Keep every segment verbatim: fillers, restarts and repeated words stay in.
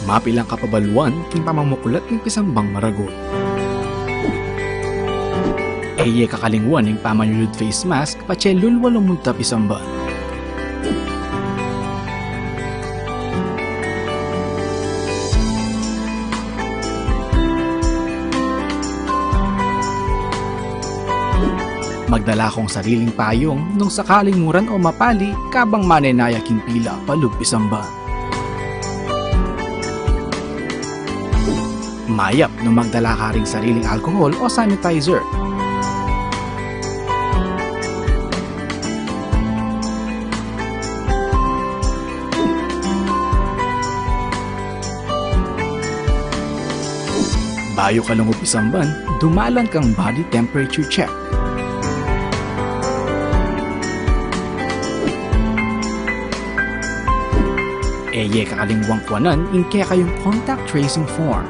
Mapilang kapabaluan king pamamuklat ning pisambang maragul. E ye kakalingwan ing pamanyulud face mask patse lulwa lumunta pisamban. Magdala kong sariling payung nung sakaling muran o mapali kabang manenaya king pila palub pisamban. Mayap nung magdala ka ring sariling alcohol o sanitizer. Bayu ka lungub pisamban, dumalan kang body temperature check. E ye kakalingwan kuanan ing kekayung contact tracing form.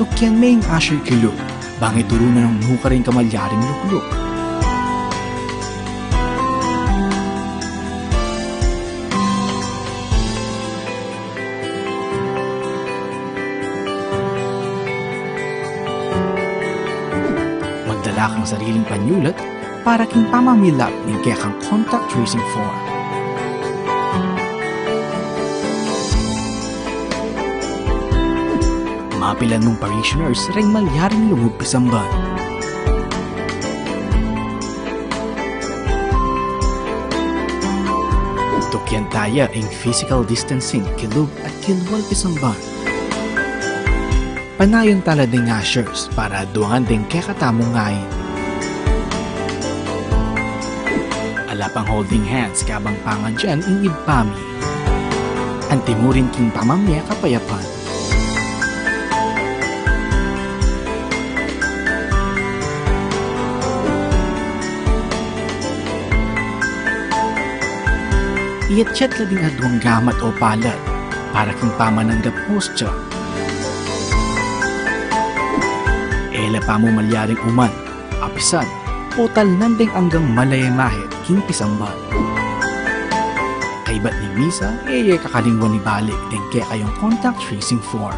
Tukian me ing usher kilub. Bang e turu na nung nukarin kamalyaring lukluk. Magdala kang sariling panyulat para king pamamilap ning kekang contact tracing form. Mapilan mung parishioners reng malyaring lungub pisamban. Tukyan taya ing physical distancing kilub at kilwal pisamban. Panayan tala ding ushers para duangan ding kekatamung ain. Ala pang holding hands kabang pangadyan ing ibpa mi. Antimurin king pamamie kapayapan. Iyatyat la ding aduang gamat o palad para king pamananggap hostia. E la pamumalyaring uman, apisan, o talnan deng anggang malayamahit king pisamban. Kaybat ning misa, e ye kakalingwan ibalik deng kekayung contact tracing form.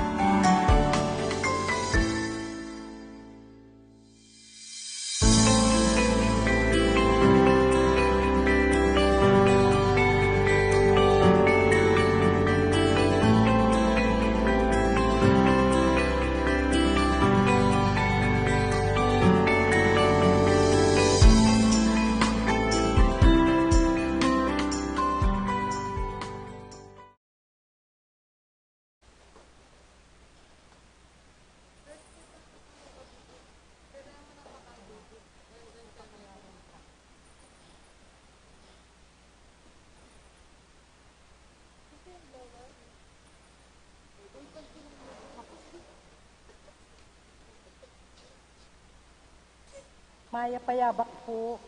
Mayap a yabak pu.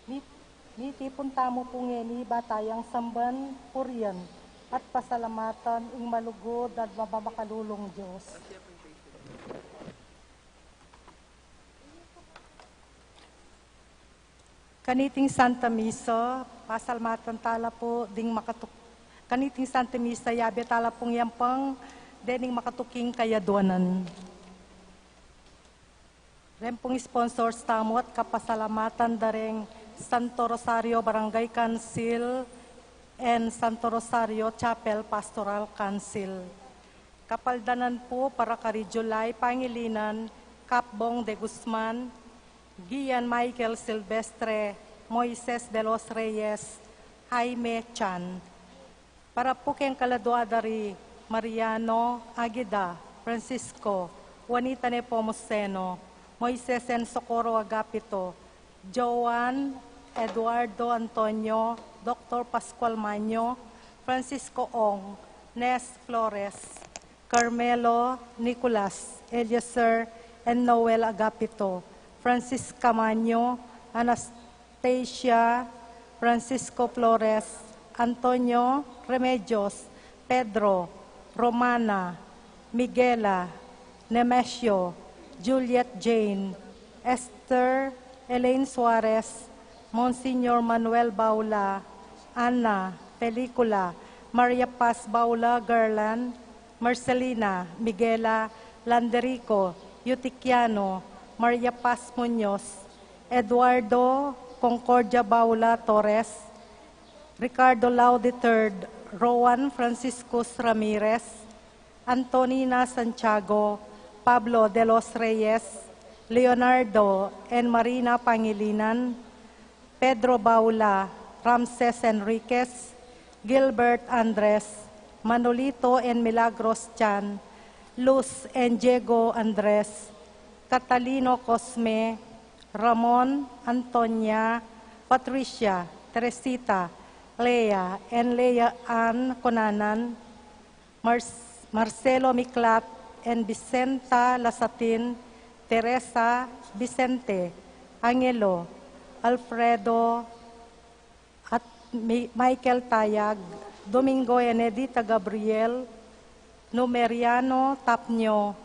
Mit-, mitipun tamu pu ngeni ba tayang samban, purian, at pasalamatan ing malugud at mapamakalulung Dios. Kaniting Santa Misa, pasalamatan tala pu ding makatuk-, kaniting Santa Misa, yabe tala pung yampang dening makatuking kayaduanan. Reng pung sponsors tamu at kapasalamatan da reng Santo Rosario Barangay Council and Santo Rosario Chapel Pastoral Council. Kapaldanan pu para kari July Pangilinan, Capbong de Guzman, Gian Michael Silvestre, Moises de los Reyes, Jaime Chan. Para pu keng kaladua da ri Mariano Aguida, Francisco, Juanita Nepomuceno, Moises and Socorro Agapito, Joan, Eduardo Antonio, Doctor Pascual Maño, Francisco Ong, Nes Flores, Carmelo Nicolas, Eliezer and Noel Agapito, Francisca Maño, Anastasia, Francisco Flores, Antonio Remedios, Pedro, Romana, Miguela, Nemesio, Juliet Jane, Esther Elaine Suarez, Monsignor Manuel Baula, Ana, Pelicula, Maria Paz Baula Garland, Marcelina, Miguela, Landerico, Eutiquiano, Maria Paz Muñoz, Eduardo Concordia Baula Torres, Ricardo Lau the third, Rowan Franciscus Ramirez, Antonina Santiago, Pablo de los Reyes, Leonardo and Marina Pangilinan, Pedro Baula, Ramses Enriquez, Gilbert Andres, Manolito and Milagros Chan, Luz and Diego Andres, Catalino Cosme, Ramon, Antonia, Patricia, Teresita, Lea and Lea Ann Conanan, Mar-, Marcelo Miclat and Vicenta Lasatin, Teresa, Vicente, Angelo, Alfredo, at Mi-, Michael Tayag, Domingo and Edita Gabriel, Numeriano Tapnio,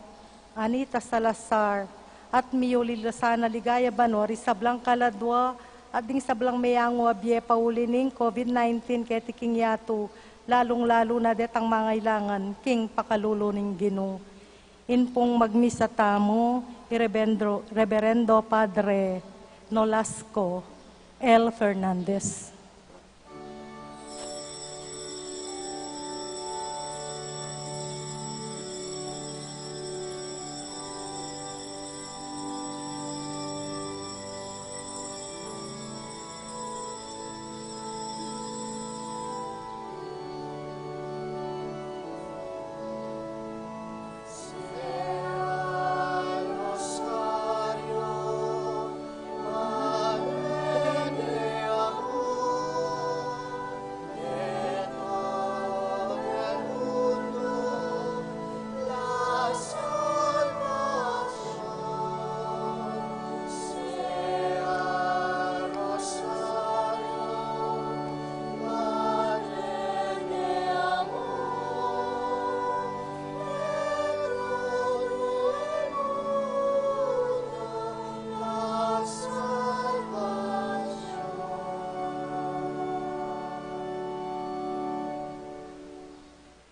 Anita Salazar, at miyuli la sana ligaya banua ring sablang kaladua, at ding sablang meyangu a bie pauli ning COVID nineteen keti king yatu, lalung-lalu na detang mangailangan king pakalulu ning Ginu. Ing pung magmisa tamu, i Reberendo, Reberendo Padre Nolasco L. Fernandez.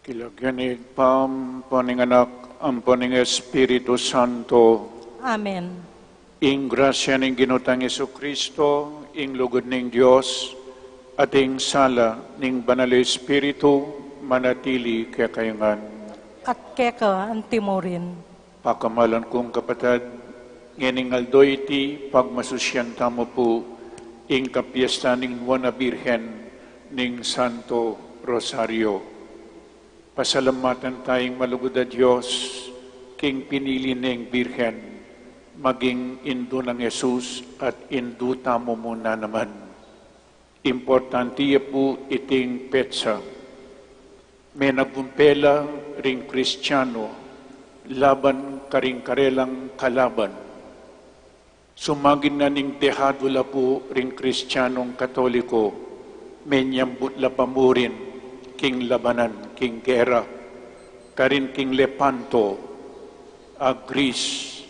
King lagyu ning Ibpa, ampo ning Anak, ampo ning Espiritu Santo. Amen. Ing grasya ning Ginu tang Jesucristo, ing lugud ning Dios, at ing sala ning Banal a Espiritu, manatili kekayu ngan. At keka antimurin. Pakamalan kung kapatad, ngening aldo iti, pagmasusyan tamu pu ing kapiestan ning Nuan a Birhen ning Santo Rosario. Pasalamatan taya ing malugud a Dios, king pinili neng Birhen maging indu nang Jesus at indu tamu mu na naman. Importante ya pu iting petsa. Menagumpe la ring Kristiano laban karing karelang kalaban. Sumagin na ning dehado la pu ring Kristianong Katoliko, menyambut la pa murin king labanan, king gera, karin king Lepanto, a Greece.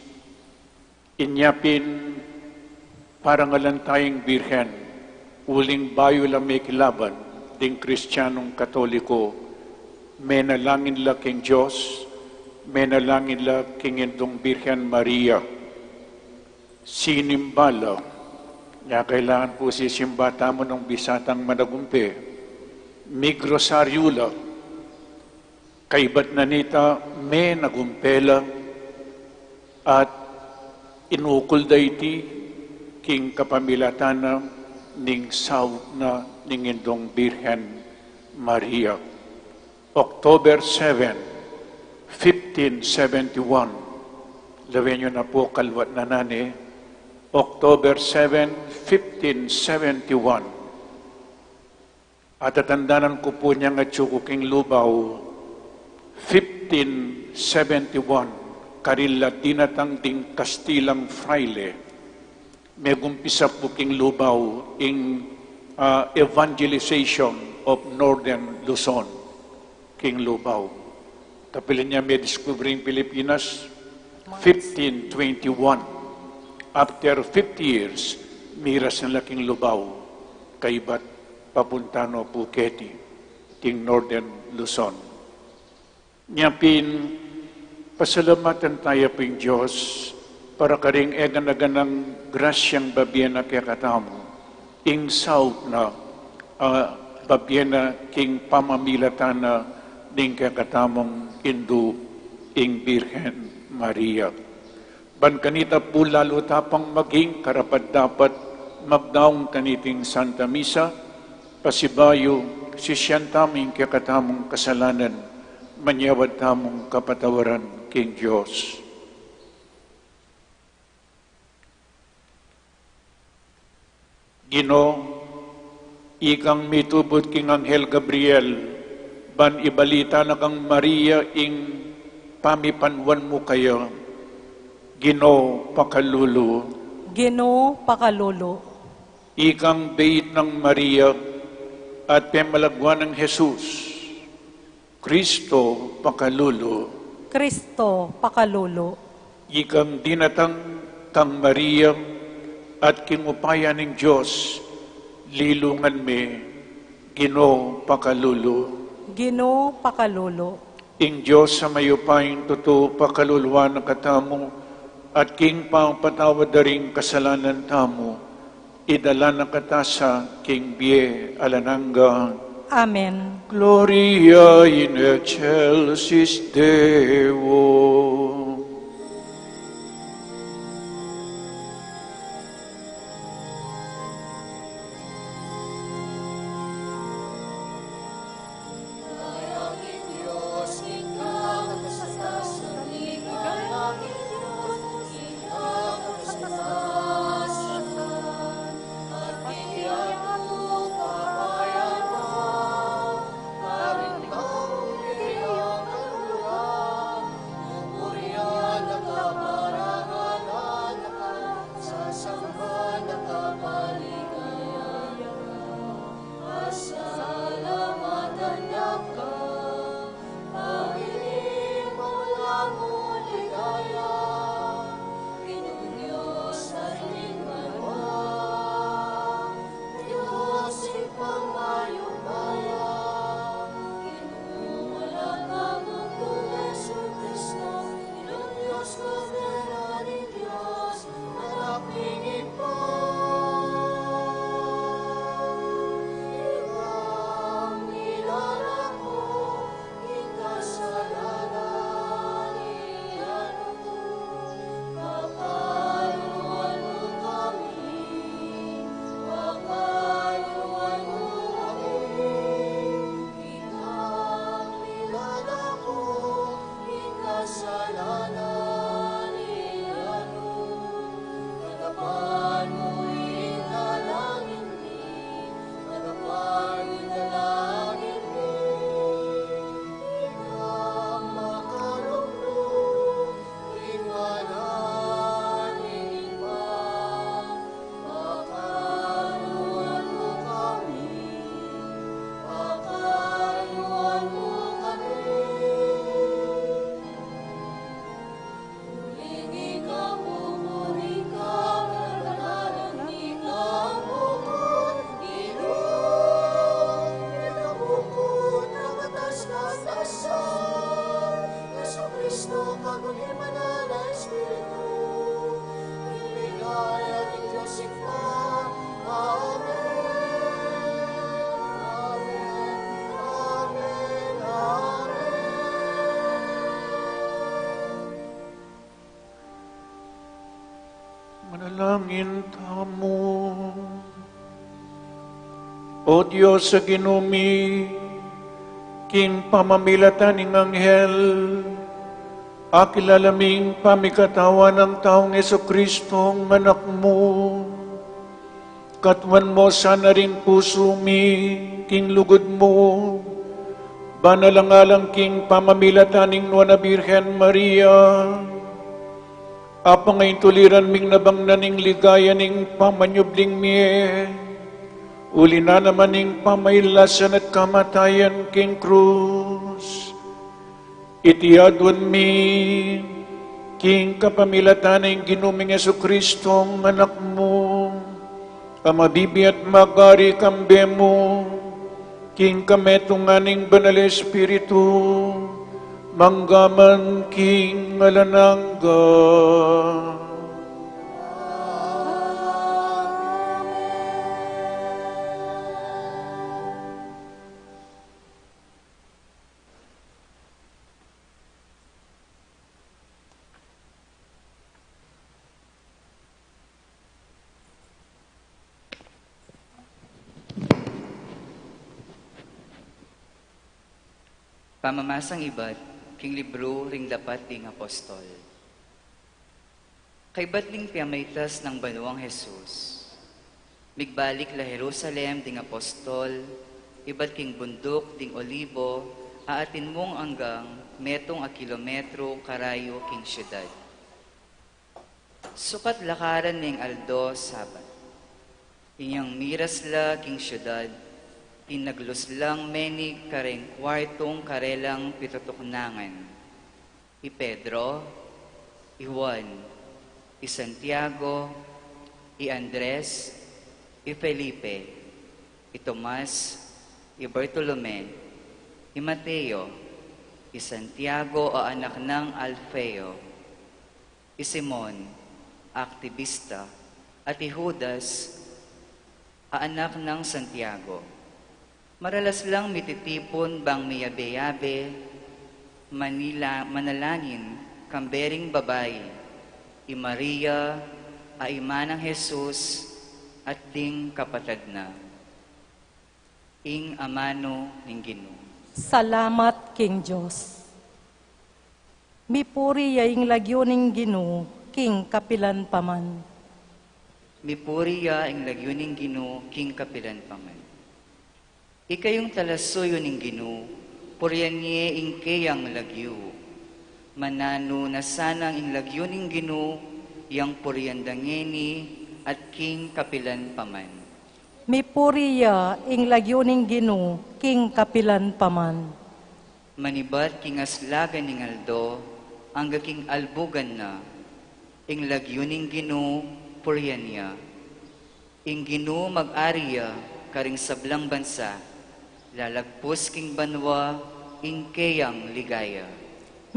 Inya pin parangalan taya ing Birhen, uling bayu la mekilaban ding Kristianong Katoliko, menalangin la king Dios, menalangin la king Indung Birhen Maria. Sinimba la, nya kailangan pu sisimba tamu nung bisa tang managumpe. Migrosaryu la, kaybat na nita menagumpe la, at inukul da iti king kapamilatan na ning saup na ning Indung Birhen Maria. October seven, fifteen seventy-one. Lawen yu na pu, kalwat na nani. October seven, fifteen seventy-one. Atatandanan ku pu inyang atyu ku king Lubao, fifteen seventy-one, karila dinatang ding Kastilang fraile. Megumpisa pu king Lubao ing, ah, evangelization of Northern Luzon king Lubao. Kapilan ya mediskubre ing Pilipinas, fifteen twenty-one. After fifty years, miras na la king Lubao, kaybat papunta no pu keti king Northern Luzon. Nya pin, pasalamatan taya pu ing Dios para karing eganaganang grasyang babie na kekatamu, ing saup na, ah, babie na king pamamilatan na ning kekatamung Indu, ing Birhen Maria. Ban kanita pu lalu ta pang maging karapat-dapat magdaun kaniting Santa Misa, pasibayu sisian tamu ing kekatamung kasalanan, manyawad tamung kapatawaran king Dios. Ginu, ikang mitubud king Anghel Gabriel, ban ibalita na kang Maria ing pamipanuan mu kaya. Ginu, pakalulu. Ginu, pakalulu. Ikang beit nang Maria at pemalagwa nang Jesus. Kristo, pakalulu. Kristo, pakalulu. Ikang dinatang kang Maria at king upaya ning Dios, lilungan mi, Ginu, pakalulu. Ginu, pakalulu. Ing Dios a mayupayang tutu pakaluluan na katamu, at king pangapatawad da ring kasalanan tamu, idala na kata sa king bie alang angga. Amen. Gloria in excelsis Deo. Manalangin tamu. O Dios a Ginu mi, king pamamilatan ning anghel, akilala ming pamikatawan nang taung Jesucristo, ing Anak mu. Katuan mu sana ring pusu mi king lugud mu, ban alang-alang king pamamilatan ning Nuan a Birhen Maria, apangaintuliran ming nabang na ning ligaya ning pamanyubling mie, uli na naman ning pamailasan at kamatayan king krus. Iti aduan mi king kapamilatan ning Ginu ming Jesucristo, ing Anak mu, a mabibie at magari kambe mu, king kametungan ning Banal Espiritu, mangga man king alang angga. Pamamasang ibat king libru ring Dapat ding Apostol. Kaybat ning piamaitas nang banuang Jesus, migbalik la Jerusalem ding apostol, ibat king bunduk ding Olibo, a atin mung anggang metung a kilometru karayu king siudad. Sukat lakaran ning aldo Sabat. Inyang miras la king siudad, ing naglus lang menig kareng kuartung karelang pitutuknangan. I Pedro, I Juan, i Santiago, i Andres, i Felipe, i Tomas, i Bartolome, i Mateo, i Santiago a anak nang Alfeo, i Simon, aktibista, at i Judas, a anak nang Santiago. Maralas lang mititipun bang miyabe-yabe, manila-, manalangin kambe ring babai, i Maria, a ima nang Jesus, at ding kapatad na. Ing amanu ning Ginu. Salamat king Dios. Mipuri ya ing lagyu ning Ginu king kapilan pa man. Mipuri ya ing lagyu ning Ginu king kapilan pa man. Ikayung talasuyu ning Ginu, purian ye ing keyang lagyu. Mananu na sanang ing lagyu ning Ginu, yang purian da ngeni at king kapilan pa man. Mipuri ya ing lagyu ning Ginu king kapilan pa man. Manibat king aslagan ning aldo, angga king albugan na, ing lagyu ning Ginu purian ya. Ing Ginu mag-ari ya karing sablang bansa, lalagpus king banua ing keyang ligaya.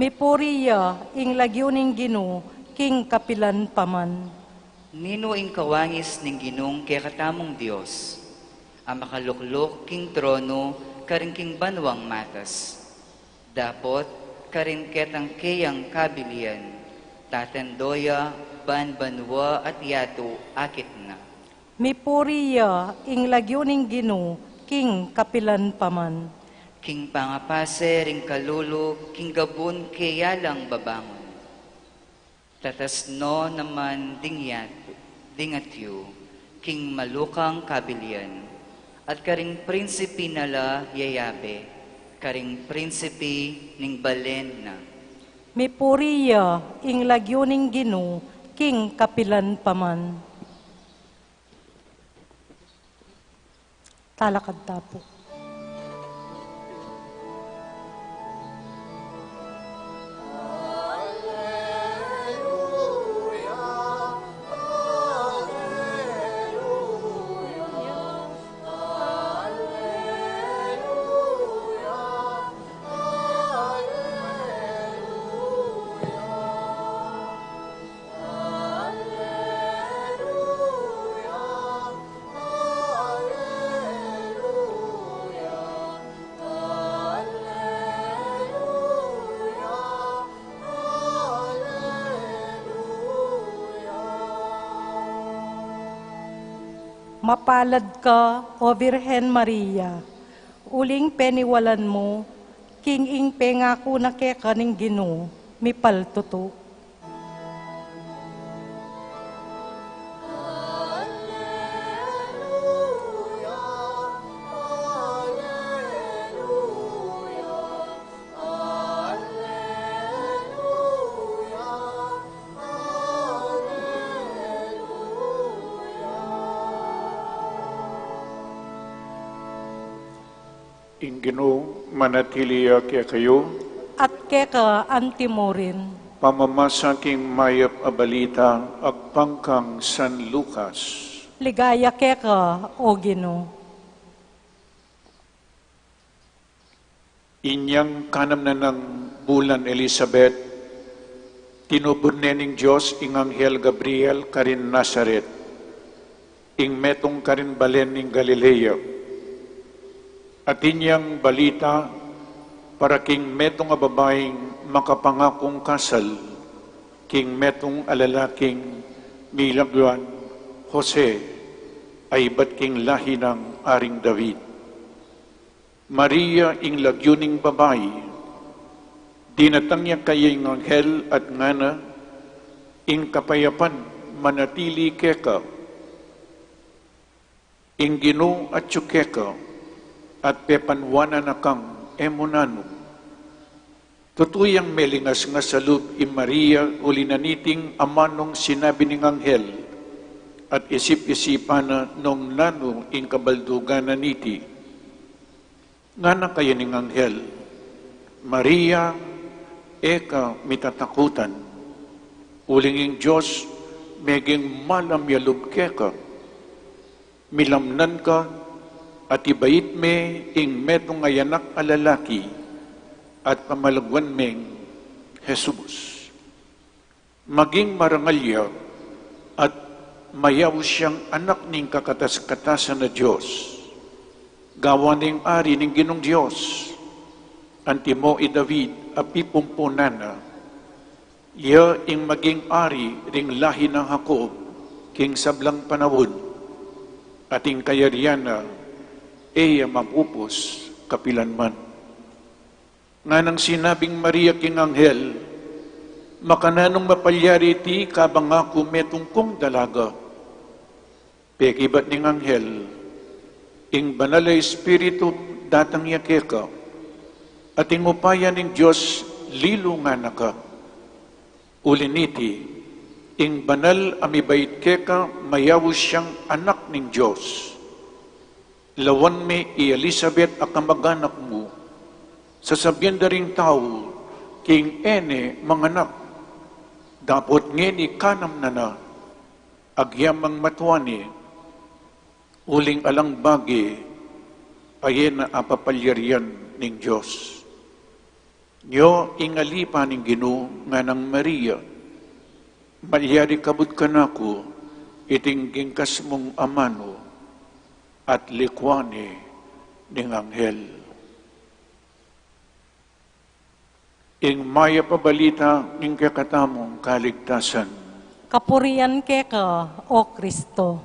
Mipuri ya ing lagyu ning Ginu king kapilan pa man. Ninu ing kawangis ning Ginung kekatamung Dios, a makalukluk king tronu karing king banuang matas. Dapot karin ketang keyang kabilian, tatando ya ban banua at yatu akit na. Mipuri ya ing lagyu ning Ginu king kapilan pa man. King pangapase ring kalulu, king gabun keya lang babangun. Tatas no naman ding yatu, ding atyu, king malukang kabilian, at karing prinsipi na la yayabe, karing prinsipi ning balen na. Mipuri ya ing lagyu ning Ginu king kapilan pa man. Talakad ta pu. Mapalad ka, O Birhen Maria, uling peniwalan mu, king ing pengaku na keka ning Ginu, mipaltutu. Ing Ginu manatili ya kekayu. At keka antimurin. Pamamasa king mayap a balita agpang kang San Lucas. Ligaya keka, O Ginu. Inyang kanam na nang bulan Elisabet, tinubud ne ning Dios ing anghel Gabriel karin Nazaret, ing metung karin balen ning Galilea. Atin yang balita para king metung a babaing makapangakung kasal king metung a lalaking milagyuan Jose, a ibat king lahi nang Aring David. Maria ing lagyu ning babai. Dinatang ya kaya ing anghel at ngana, ing kapayapan manatili keka. Ing Ginu atyu keka, at pepanwanan na kang e mu nanu. Tutu yang melingasngas a lub i Maria uli na niting amanung sinabi ning anghel, at isip-isipan na nung nanu ing kabaldugan na niti. Ngana kaya ning anghel, Maria, e ka mitatakutan. Uling ing Dios meging malam ya lub keka, milamnan ka, at ibait me ing metung a anak a lalaki, at pamalaguan meng Jesus. Maging marangal ya, at mayaus yang anak ning kakatas-katasan a Dios, gawan ning ari ning Ginung Dios. Antimo i David a pipumpunan na, ya ing maging ari ring lahi nang Jacob king sablang panaun, at ing kayarian na e ya mapupus kapilanman. Nganang sinabing Maria king anghel, "Makananung mapalyari iti kabang aku metung kung dalaga?" Pekibat ning anghel, "Ing Banal a Espiritu datang ya keka, at ing upaya ning Dios lilungan na ka. Uli niti, ing banal a mibait keka mayaus yang anak ning Dios. Lawan me i Elisabet a kamaganak mu, sasabian da ring tau king e ne manganak, dapot ngeni kanam na na, agyamang matua ne, uling alang bage a e na apapalyarian ning Dios." Nyo ing alipa ning Ginu, nganang Maria, malyari kabud kanaku iting gingkas mung amanu, at likwan ne ning anghel. Ing mayap a balita ning kekatamung kaligtasan. Kapurian keka, O Kristo.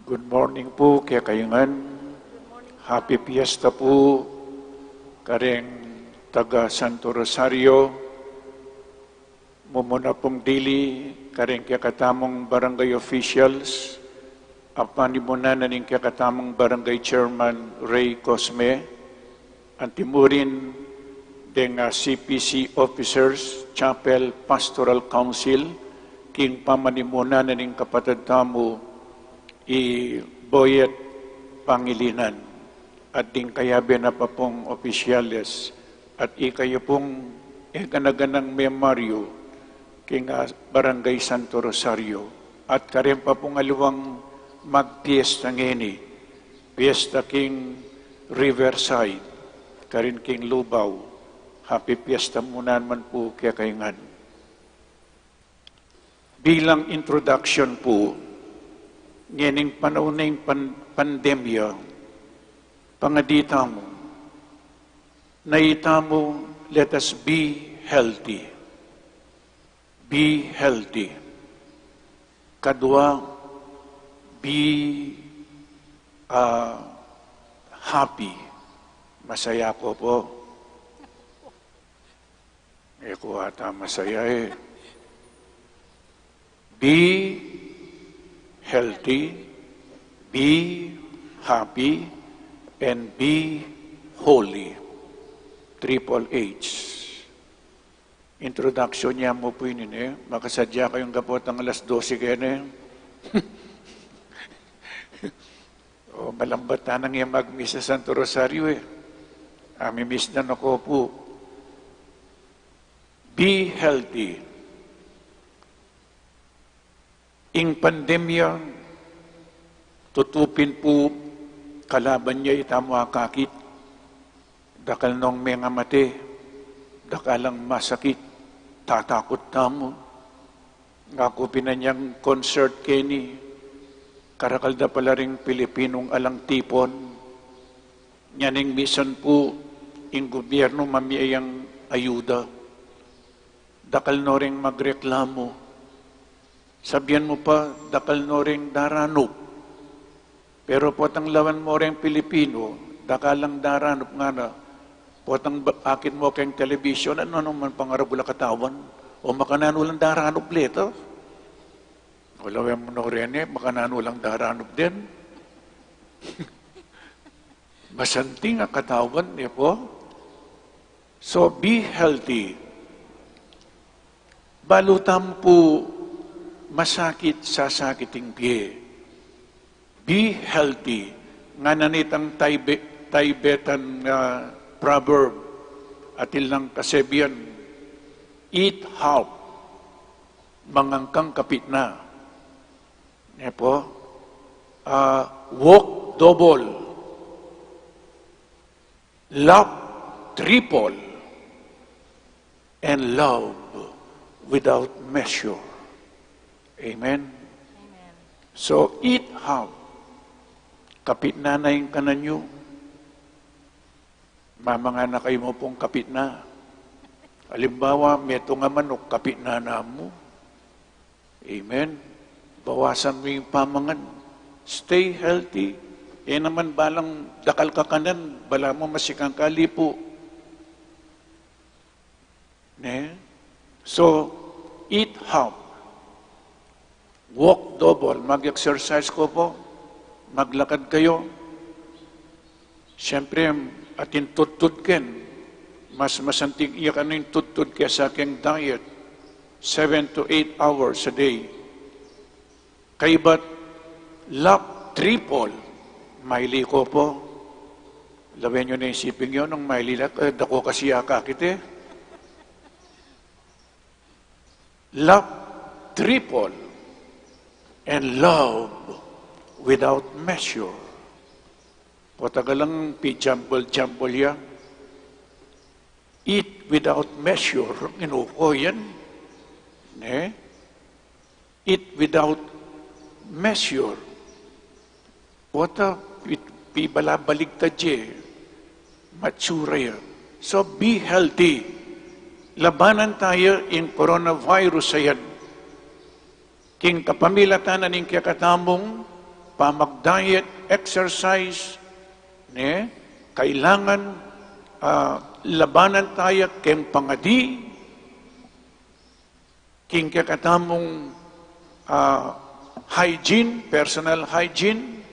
Good morning pu kekayu ngan. Happy Fiesta pu kareng taga Santo Rosario. Mumuna pung dili kareng kekatamung barangay officials, a panimunan na ning kekatamung barangay chairman Ray Cosme, antimurin deng, ah, C P C officers, chapel, pastoral council, king pamanimunan na ning kapatad tamu i Boyet Pangilinan, at ding kayabe na pa pung opisyales, at ikayu pung e gana-ganang memaryu king, ah, Barangay Santo Rosario, at kareng pa pung aliwang magpiesta ngeni, piesta king Riverside, karin king Lubao. Happy Fiesta mu naman pu kekayu ngan. Bilang introduction pu, ngening panaun ning pan-, pandemya, pangadi tamu, na itamu, let us be healthy. Be healthy. Kadua, be, ah, happy. Masaya ko po. E ko ata masaya e. Be healthy, be happy, and be holy. Triple H. Introduction ya mu pu ini, e. Makasadya kayung kapotang alas dose keni. O, malambat tanang ya magmisa Santo Rosario e. Amimiss na naku pu. Be healthy. Ing pandemya, tutu pin pu, kalaban ya itamu akakit. Dakal nong mengamate, dakal lang masakit, tatakut tamu. Ngaku pin anyang concert keni, karakal da pala ring Pilipinung alang tipon. Nyaning misan pu ing gubyernu mamie yang ayuda. Dakal no ring magreklamu. Sabian mu pa, dakal no ring daranup. Pero potang lawan mo reng Pilipino, dakal lang daranup ngana, potang ba-, akit mo keng television, anu naman pangarabul a katawan? O makananu lang daranup leta? O lawen mu no reni, makananu lang daranup din? Masanting a katawan, e po? So, be healthy. Balu tamu pu masakit, sasakit ing bie. Be healthy. Ngana nitang Tibe-, Tibetan, ah, proverb, atin lang kasebian, "Eat half, Mangan kang kapitna. Ne po? Ah, walk double. Laugh triple. And love without measure. Amen? Amen. So, eat half. Kapitna na ing kanan yu. Mamangan na kayu mu pung kapitna. Alimbawa, metung a manuk, kapitna na mu. Amen? Bawasan mu ing pamangan. Stay healthy. E naman balang dakal ka kanan, balamu masikang ka lipu. Ne? So, eat half. Walk double. Mag-exercise ko po. Maglakad kayu. Siyempre, atin tudtud ken. Mas masanting ya kanu ing tudtud kesa keng diet. Seven to eight hours a day. Kaybat, laugh triple. Maili ko po. Lawen yu na ing siping yu nung maili la, eh, dako kasi akakit e. Laugh triple and love without measure. Potagalang pi-jumble-jumble ya. Eat without measure. Inuko yan. Ne? Eat without measure. Wata, it, pibalabaligtad ye. Matsura ya. So, be healthy. Labanan taya ing coronavirus a yan. King kapamilatan na ning kekatamung pamag-diet, exercise, ne? Kailangan, ah, labanan taya keng pangadi, king kekatamung, ah, hygiene, personal hygiene.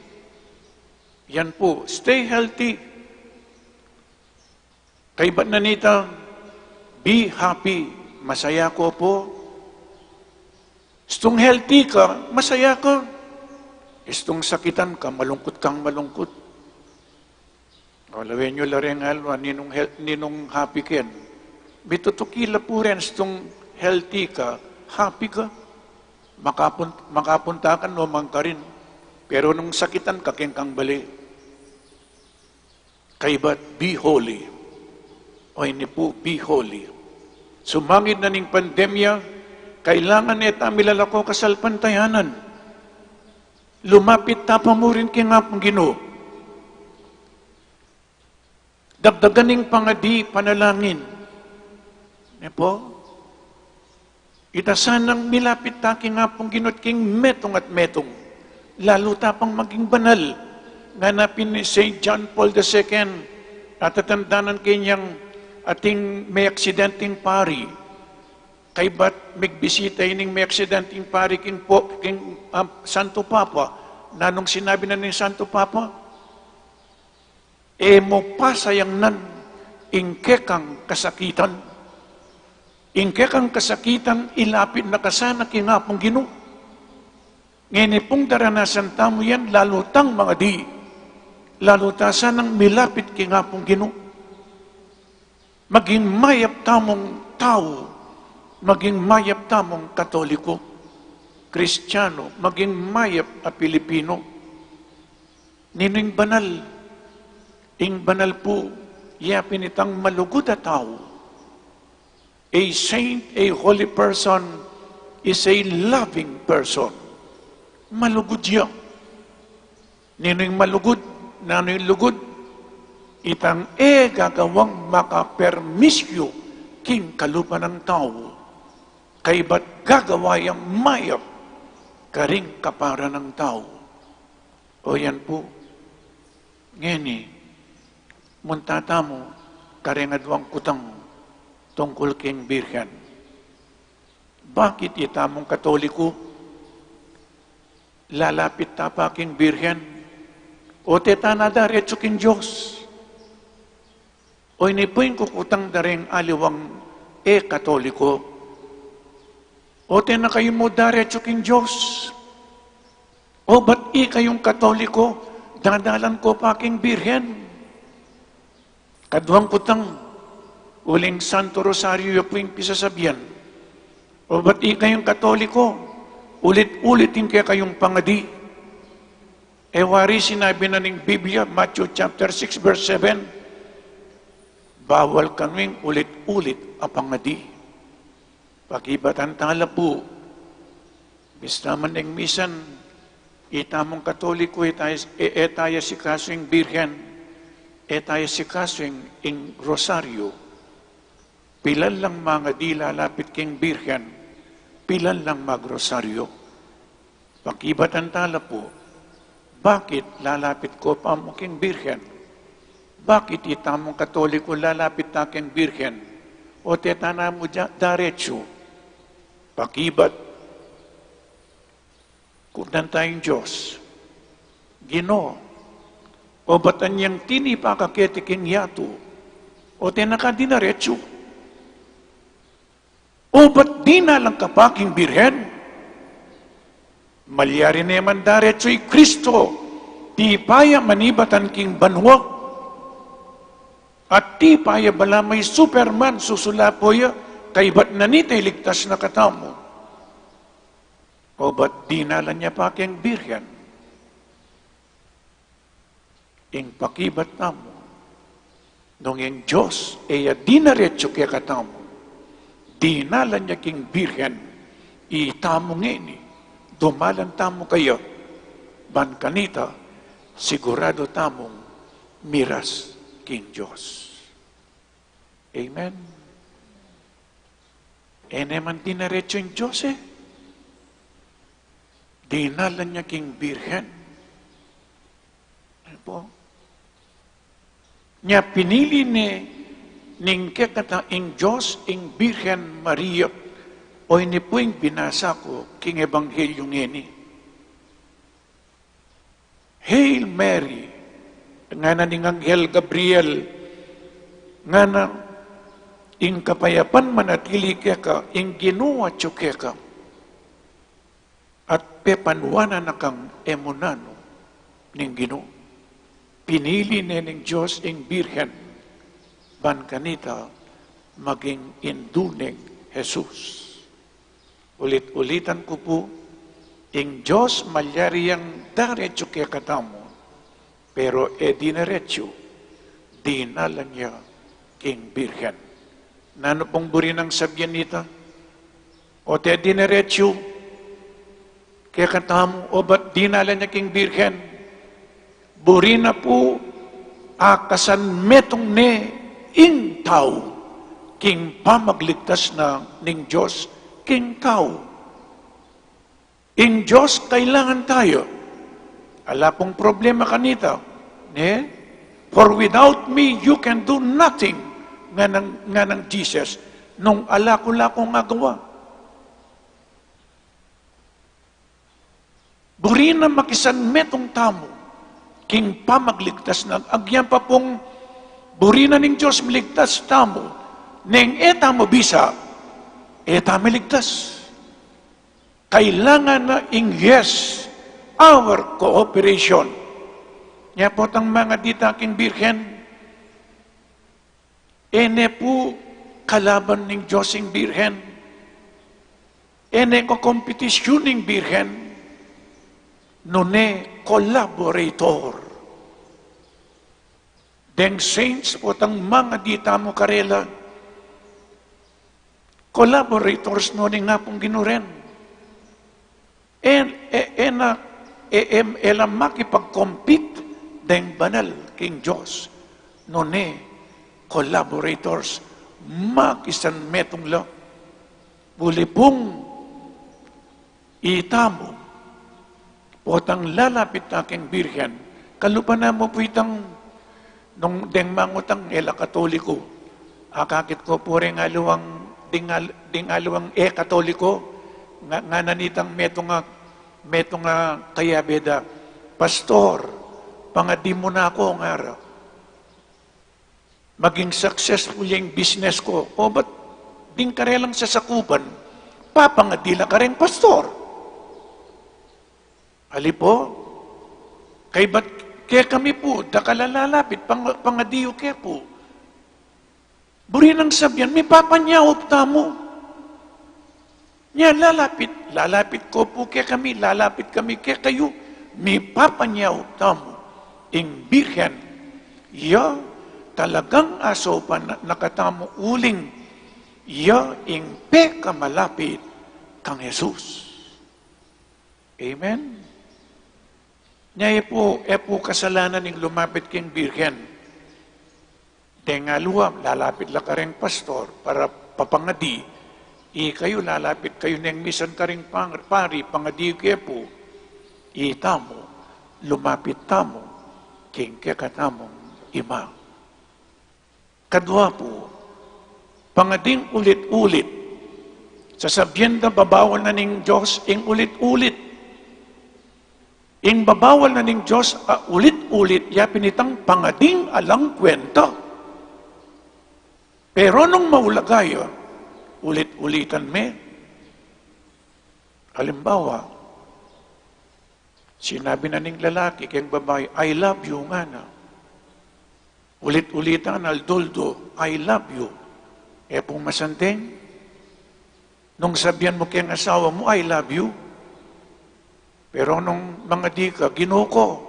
Yan po, stay healthy. Kaybat na nita, be happy, masaya ko po. Istung healthy ka, masaya ka. Istung sakitan ka, malungkut kang malungkut. O, lawen yu la reng alwa, ninung hel-, ninung happy ken. Mitutuki la pu ren, istung healthy ka, happy ka. Makapun-, makapunta ka, no man ka rin. Pero nung sakitan ka, ken kang bale. Kaybat, be holy. O ini pu, be holy. Sumangid na ning pandemya, kailangan e ta milalako kasalpantayanan. Lumapit ta pa murin king Apung Ginu. Dagdagan ing pangadi, panalangin. Ne po? Ita sanang milapit ta king Apung Ginu at king metung at metung. Lalu ta pang maging banal. Ngana pin ni Saint John Paul the Second, atatandanan kanyang ating may aksidenteng pari. Kaybat migbisita ining may aksidenteng pari king po-, king, ah, Santo Papa. Nanung sinabi na ning Santo Papa? E mu pasayangnan ing kekang kasakitan. Ing kekang kasakitan, ilapit na ka sana king Apung Ginu. Ngeni pung daranasan tamu yan, lalu tang mangadi, lalu ta sanang milapit king Apung Ginu. Maging mayap tamung tau, maging mayap tamung Katoliko, Kristiyano, maging mayap a Pilipino. Ninu ing banal? Ing banal pu, ya pin itang malugud a tau. A saint, a holy person is a loving person. Malugud ya. Ninu ing malugud? Nanu ing lugud? Itang e gagawang makapermisyu king kalupa nang tau. Kaybat gagawa yang mayap karing kapara nang tau. O yan pu. Ngeni, munta tamu kareng aduang kutang tungkul king Birhen. Bakit itamung Katoliko, lalapit ta pa king Birhen, o te ta na daretsu king Dios? O ini pu ing kukutang da reng aliwang e Katoliko. O te na kayu mu daretsu king Dios? O bat ikayung Katoliko, dadalan ko pa king Birhen? Kaduang kutang, uling Santo Rosario ya pu ing pisasabian. O ba't ikayung Katoliko, ulit-ulit ing kekayung pangadi? E wari sinabi na ning Biblia, Matthew chapter six, verse seven, bawal kanu ing ulit-ulit a pangadi. Pakibatan tala pu, bista man ing misan, itamung Katoliko, e taya, e, e taya sikasu ing Birhen, e taya sikasu ing, ing Rosario. Pilan lang mangadi lalapit king Birhen, pilan lang magrosaryo. Pakibatan tala pu, bakit lalapit ko pa mu king Birhen? Bakit itamung Katoliko lalapit ta king Birhen? O te ta na mu dia-, daretsu? Pakibat, kutnan taya ing Dios, Ginu, o ba't anyang tinipa ka keti king yatu? O te na ka dinaretsu? O ba't dinalan ka pa king Birhen? Malyari ne man daretsu i Kristo, tipa ya manibatan king banua, at tipa ya bala may Superman susulapo ya, kaybat na nita iligtas na katamu. O ba't dinalan ya pa king Birhen? Ing pakibat tamu, nung ing Dios e ya dinaretsu kekatamu, dinalan ya king Birhen, itamu ngeni, dumalan tamu kaya, ban kanita, sigurado tamung miras king Dios. Amen. E ne man dinaretsu ing Dios e. Dinalan ya king Birhen. Ayan pu. Nya pinili ne ning kekata ing Dios ing Birhen Maria. O ini pu ing binasa ku king Ebanghelyo ngeni. Hail Mary, ngana ning Anghel Gabriel, ngana ing kapayapan manatili keka, ing Ginu atyu keka, at pepanuanan na kang e mu nanu ning Ginu. Pinili ne ning Dios ing Birhen, ban kanita maging indu neng Jesus. Ulit-ulitan ku pu, ing Dios malyari yang daretsu kekatamu, pero e dinaretsu, dinalan ya king Birhen. Nanu pung buri nang sabian nita? O te dinaretsu kekatamu, o ba't dinalan ya king Birhen? Buri na pu, akasan metung ne ing tau king pamagligtas na ning Dios king tau. Ing Dios kailangan taya. Ala pung problema kanita, ne? "For without me, you can do nothing," nganang, nganang Jesus. Nung ala ku la kung agawa. Buri na makisan metung tamu king pamagligtas na, agyang pa pung buri na ning Dios miligtas tamu, neng e tamu bisa, e tamu miligtas. Kailangan na ing, yes, our cooperation. Nya potang mangadi ta king Birhen, e ne pu kalaban ning Dios ing Birhen. E ne kokompetisyun ing Birhen. Nune collaborator. Deng saints potang mangadi tamu karela, collaborators no ning Apung Ginu ren. E, e, e na, e, e, e la makipag-compete deng banal king Dios. Nune collaborators, makisan metung la. Buli pung itamu, potang lalapit ta king Birhen, kalupa na mu pu itang nung deng mangutang e la Katoliko. Akakit ku pu reng aliwang, ding al-, ding aliwang e Katoliko, nga, ngana nitang metung a, metung a kayabe da, "Pastor, pangadi mu na ku," ngara. "Maging successful ya ing business ku." O ba't ding karelang sasakupan, papangadi la kareng pastor? Ali pu, kaybat kekami pu, dakal a lalapit, pang-, pangadi yu ke pu. Buri nang sabian, mipapanyaup tamu. Nya lalapit, lalapit ko pu kekami, lalapit kami kekayu, mipapanyaut tamu ing Birhen, ya talagang asaupan na, na katamu uling ya ing pekamalapit kang Jesus. Amen. Nya e pu, e pu kasalanan ing lumapit king Birhen. Deng aliwa, lalapit la kareng pastor para papangadi. Ikayu, lalapit kayu neng misan kareng pang-, pari, pangadi ke pu. Itamu, lumapit tamu king kekatamung Ima. Kadua pu, pangading ulit-ulit. Sasabian da babawal na ning Dios ing ulit-ulit. Ing babawal na ning Dios a ulit-ulit, ya pin itang pangading alang kwenta. Pero nung maulaga ya, ulit-ulitan me. Alimbawa, sinabi na ning lalaki keng babai, "I love you," ngana. Ulit-ulitan, aldo-aldo, "I love you." E pung masanting? Nung sabian mu keng asawa mu, "I love you." Pero nung mangadi ka, "Ginu ku,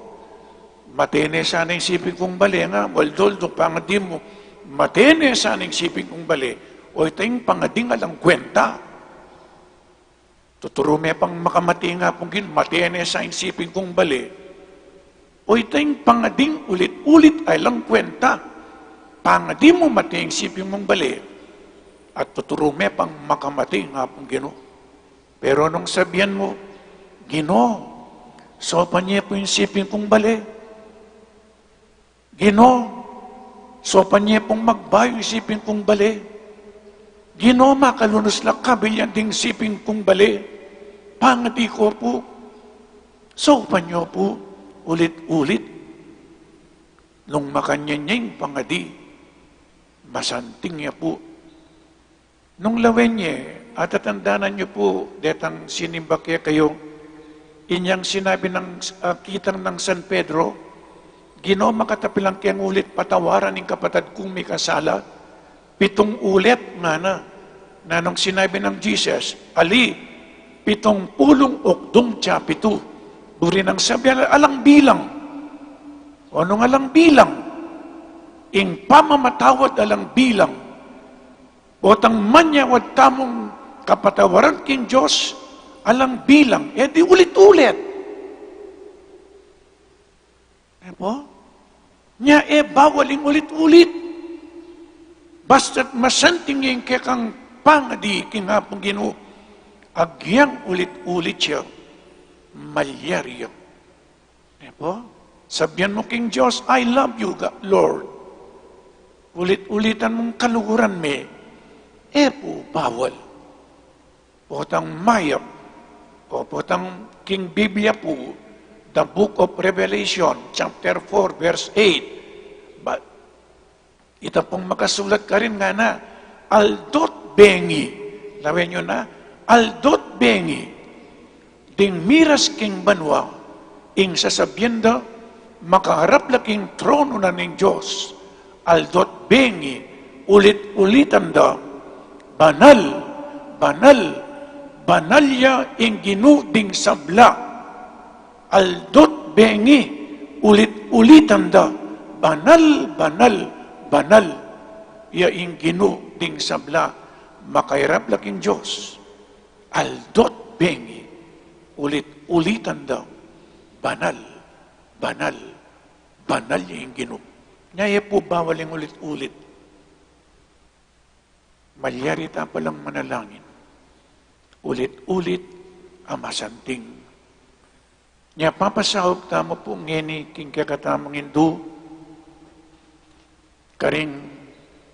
mate ne sana ing siping kung bale," nga, aldo-aldo pangadi mu, "Mate ne sana ing siping kung bale." O, ita ing pangading alang kwenta. Tuturu me pang makamate ing Apung Ginu, "Mate ne sana ing siping kung bale." O, ita ing pangading ulit-ulit a alang kwenta. Pangadi mu, "Mate ing siping mung bale." At tuturu me pang makamate ing Apung Ginu. Pero nung sabian mu, "Ginu, saupan ye pu ing siping kung bale. Ginu, saupan ye pung magbayu ing siping kung bale. Ginu, makalunus la kabilyan ding siping kung bale. Pangadi ku pu, saupan ye pu," ulit-ulit. Nung makanyan ya ing pangadi, masanting ya pu. Nung lawen ye, atatandanan yu pu, detang sinimba kekayu, inyang sinabi nang, ah, kitang nang San Pedro, "Ginu, makatapi lang keng ulit patawaran ing kapatad kung mikasala?" Pitung ulit, ngana. Nanung sinabi nang Jesus, "Ali, pitung pulung ukdung tsa pitu." Buri nang sabian, alang bilang. O, nung alang bilang, ing pamamatawad alang bilang. Potang manyawad tamung kapatawaran king Dios, alang bilang, e di ulit-ulit. E pu? Nya e bawal ing ulit-ulit. Basta't masanting ing kekang pangadi king Apung Ginu, agyang ulit-ulit ya, malyari ya. E pu? Sabian mu king Dios, "I love you, Ga-, Lord." Ulit-ulitan mung kaluguran me, e pu bawal. Potang mayap, o potang king Biblia pu, the Book of Revelation, chapter four, verse eight. Ba, ita pung makasulat karin ngana, aldo't bengi. Lawen yu na, aldo't bengi. Ding miras king banua, ing sasabian da, makaharap la king trono na ning Dios, aldo't bengi, ulit-ulitan da, "Banal, banal, banal ya ing Ginu ding sabla." Aldo't bengi, ulit-ulitan da, "Banal, banal, banal ya ing Ginu ding sabla." Makaharap la king Dios, aldo't bengi, ulit-ulitan da, "Banal, banal, banal ya ing Ginu." Nya e pu bawal ing ulit-ulit. Malyari ta palang manalangin ulit-ulit a masanting. Nya papasaup tamu pu ngeni king kekatamung indu, karing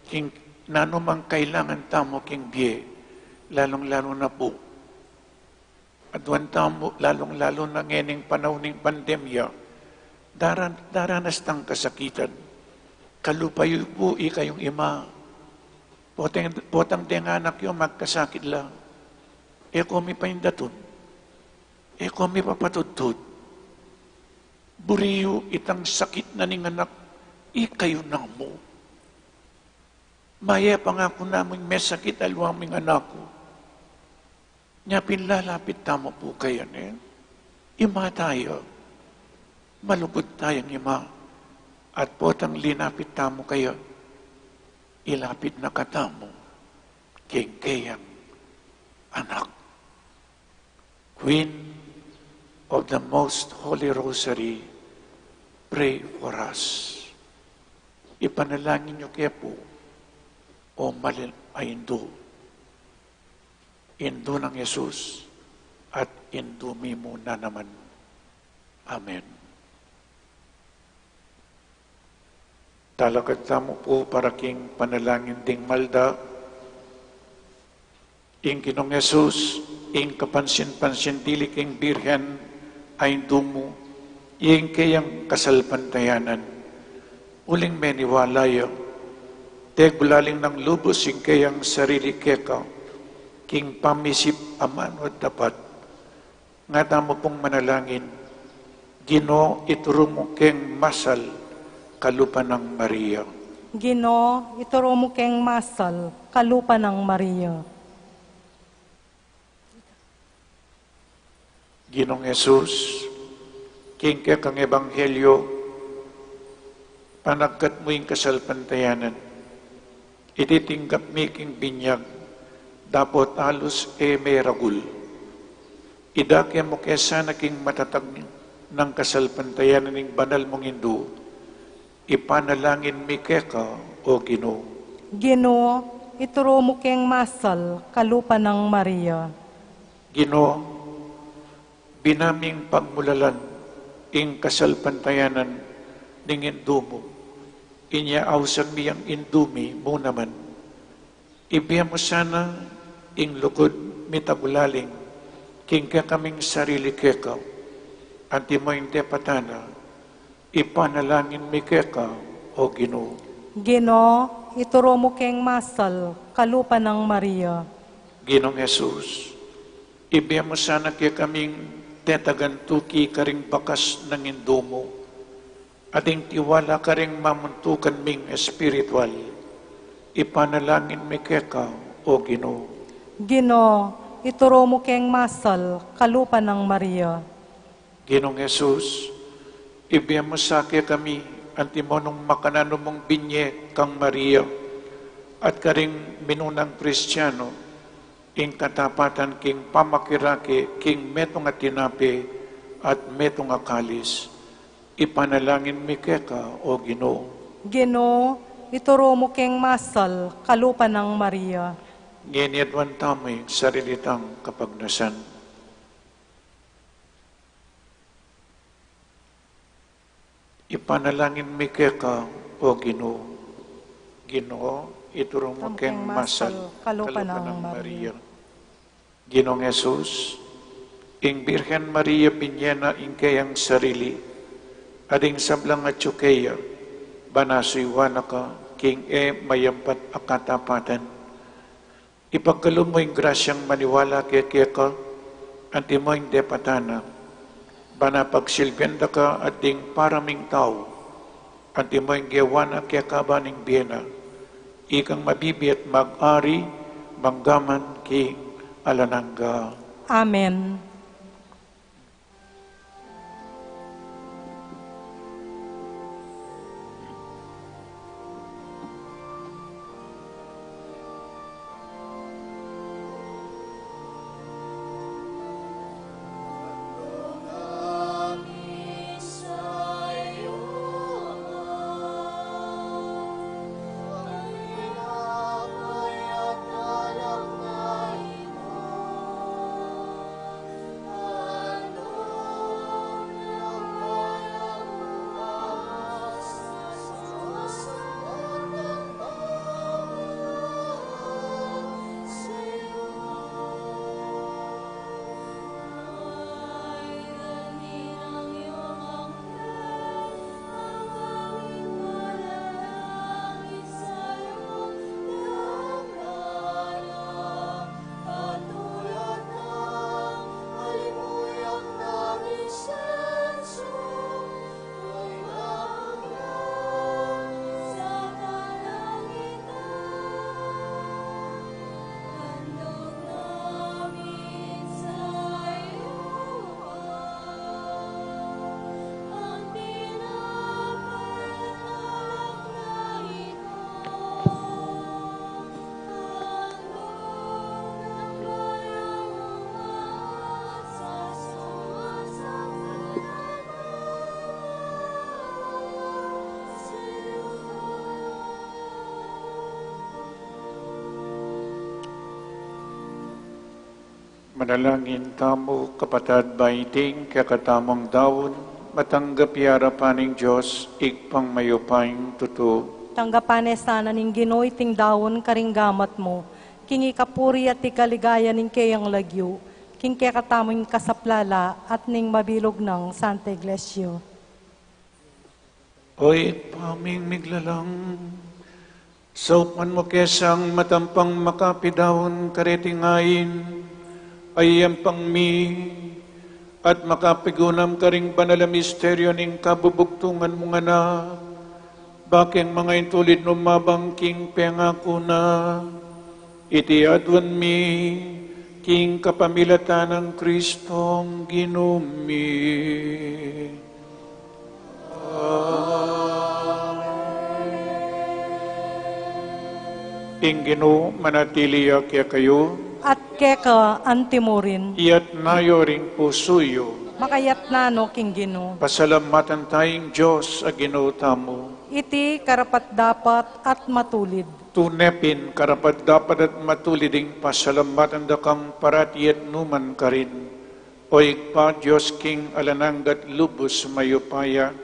king nanu mang kailangan tamu king bie, lalung-lalu na pu aduan tamu, lalung-lalu na ngening panaun ning pandemya, daran-, daranas tang kasakitan. Kalupa yu pu ikayung ima, potang, potang deng anak yu magkasakit la, e ko mipaindatun, e ko mipapatudtud. Buri yu itang sakit na ning anak, ikayu namu. Maye pangaku namu ing mesakit aliwa mu ing anak ku. Nya pin lalapit tamu pu kaya ne, ima taya, malugud tayang ima, at potang linapit tamu kaya, ilapit na katamu king keyang anak. Queen of the Most Holy Rosary, pray for us. Ipanalangin yu ke pu, o malil a indu. Indu nang Jesus, at indu mi mu na naman. Amen. Talakad tamu pu para king panalangin ding malda. Ing Ginung Jesus, ing kapansin-pansin dili king Birhen a indu mu, ing keyang kasalpantayanan. Uling meniwala ya, tegulaling nang lubus ing keyang sarili keka, king pamisip a manu at tapat. Nga tamu pung manalangin, Ginu, ituru mu keng masal, kalupa nang Maria. Ginu, ituru mu keng masal, kalupa nang Maria. Ginung Jesus, king kekang ebanghelyo, panagkat mu ing kasalpantayanan. Iti tinggap mi king binyag, dapot alus e meragul. Idake mu ke sana king matatag nang kasalpantayanan ning banal mung indu, ipanalangin mi keka, o Ginu. Ginu, ituru mu keng masal, kalupa nang Maria. Ginu, bina ming pagmulalan ing kasalpantayanan ning indu mu. Inya ausan mi yang indu mi mu naman. Ibie mu sana ing lugud mi tagulaling king kekaming sarili keka, antimo ing depatan na, ipanalangin mi keka, o Ginu. Ginu, ituru mu keng masal, kalupa nang Maria. Ginung Jesus, ibie mu sana kekaming tetagan tuki karing bakas nang indu mu, at ing tiwala karing mamuntukan ming espiritual, ipanalangin mi keka, o Ginu. Ginu, ituru mu keng masal, kalupa nang Maria. Ginung Jesus, ibie mu sa kekami, antimo nung makananu mung binye kang Maria, at karing minunang Kristiano, ing katapatan king pamakirake king metung a tinape at metung a kalis, ipanalangin mi keka, o Ginu. Ginu, ituru mu keng masal, kalupa nang Maria. Ngeni aduan tamu ing sarili tang kapagnasan. Ipanalangin mi keka, o Ginu. Ginu, ituru mu keng masal, kalupa nang Maria. Ginung Jesus, ing Birhen Maria binye na ing keyang sarili, at ing sablang atyu keya, ban suyuan na ka king e mayampat a katapatan. Ipagkalub mu ing grasyang maniwala ke keka, antimo ing depatan na, ban pagsilbian da ka at ding para ming tau, antimo ing gewa na keka ban ing bie na, ikang mabibie at mag-ari, mangga man king alang angga. Amen. Manalangin tamu, kapatad, ba iting kekatamung daun, matanggap ya arapan ning Dios, Ibpang mayupayang tutu. Tanggapan ne sana ning Ginu iting daun karing gamat mu, king ikapuri at ikaligayan ning keyang lagyu, king kekatamung kasaplalan at ning mabilug nang Santa Iglesia. O Ibpa ming miglalang, saupan mu ke sang matampang makapidaun kareting ain, a iyempang mi, at makapigunam karing banal a misteryo ning kabubugtungan mung Anak, bakeng manga intulid nung mabang king pengaku na. Iti aduan mi king kapamilatan nang Kristong Ginu mi. Amen. Ing Ginu manatili ya kekayu. At keka antimurin. Iyatas yu ring pusu yu. Makayatas no king Ginu. Pasalamatan taya ing Dios a Ginu tamu. Iti karapat-dapat at matulid. Tune pin karapat-dapat at matulid ing pasalamatan da kang parati at nukarin man, O Ibpa, Dios king alang angga at lubus mayupaya,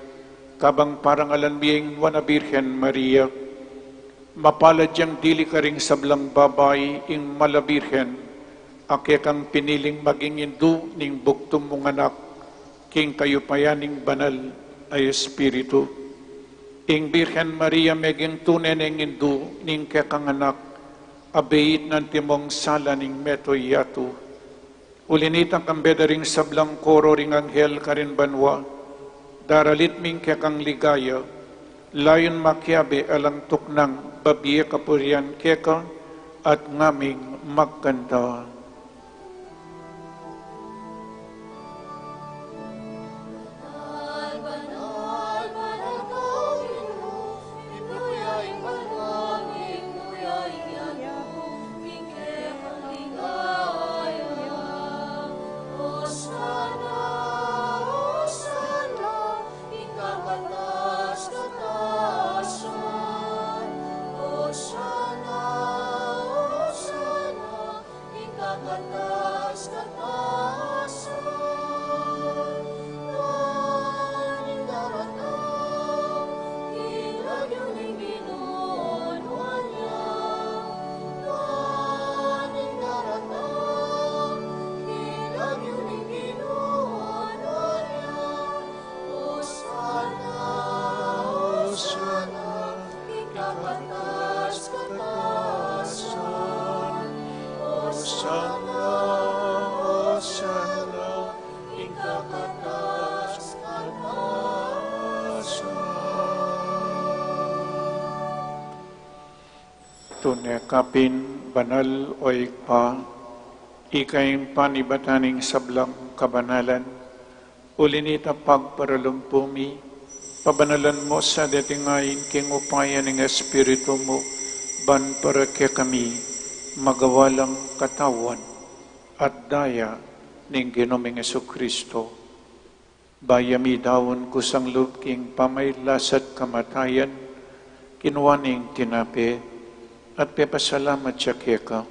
kabang parangalan mi ing Nuan a Birhen Maria. Mapalad yang dili karing sablang babai ing Mal a Birhen, a kekang piniling maging indu ning bugtung mung Anak, king kayupayan ning Banal a Espiritu. Ing Birhen Maria meging tune neng indu ning kekang Anak, a beit na antimong sala ning meto yatu. Uli na nita, kambe da ring sablang koro ring anghel karin banua, daralit mi ing kekang ligaya, layun makiabe alang tuknang babie kapurian keka, at ngaming magkanta. Osana, ing kakatas-katasan. Osana, osana, ing kakatas-katasan. Tune ka pin banal, O Ibpa, ika ing panibatan ning sablang kabanalan. Uli na nita, pagparalumpu mi, pabanalan mu sa deting ain king upaya ning Espiritu mu, ban para kekami magawa lang katawan at daya ning Ginu ming Jesucristo. Bayu ya midaun kusang lub king pamaglasat kamatayan, kinua ne ing tinape, at pepasalamat ya keka,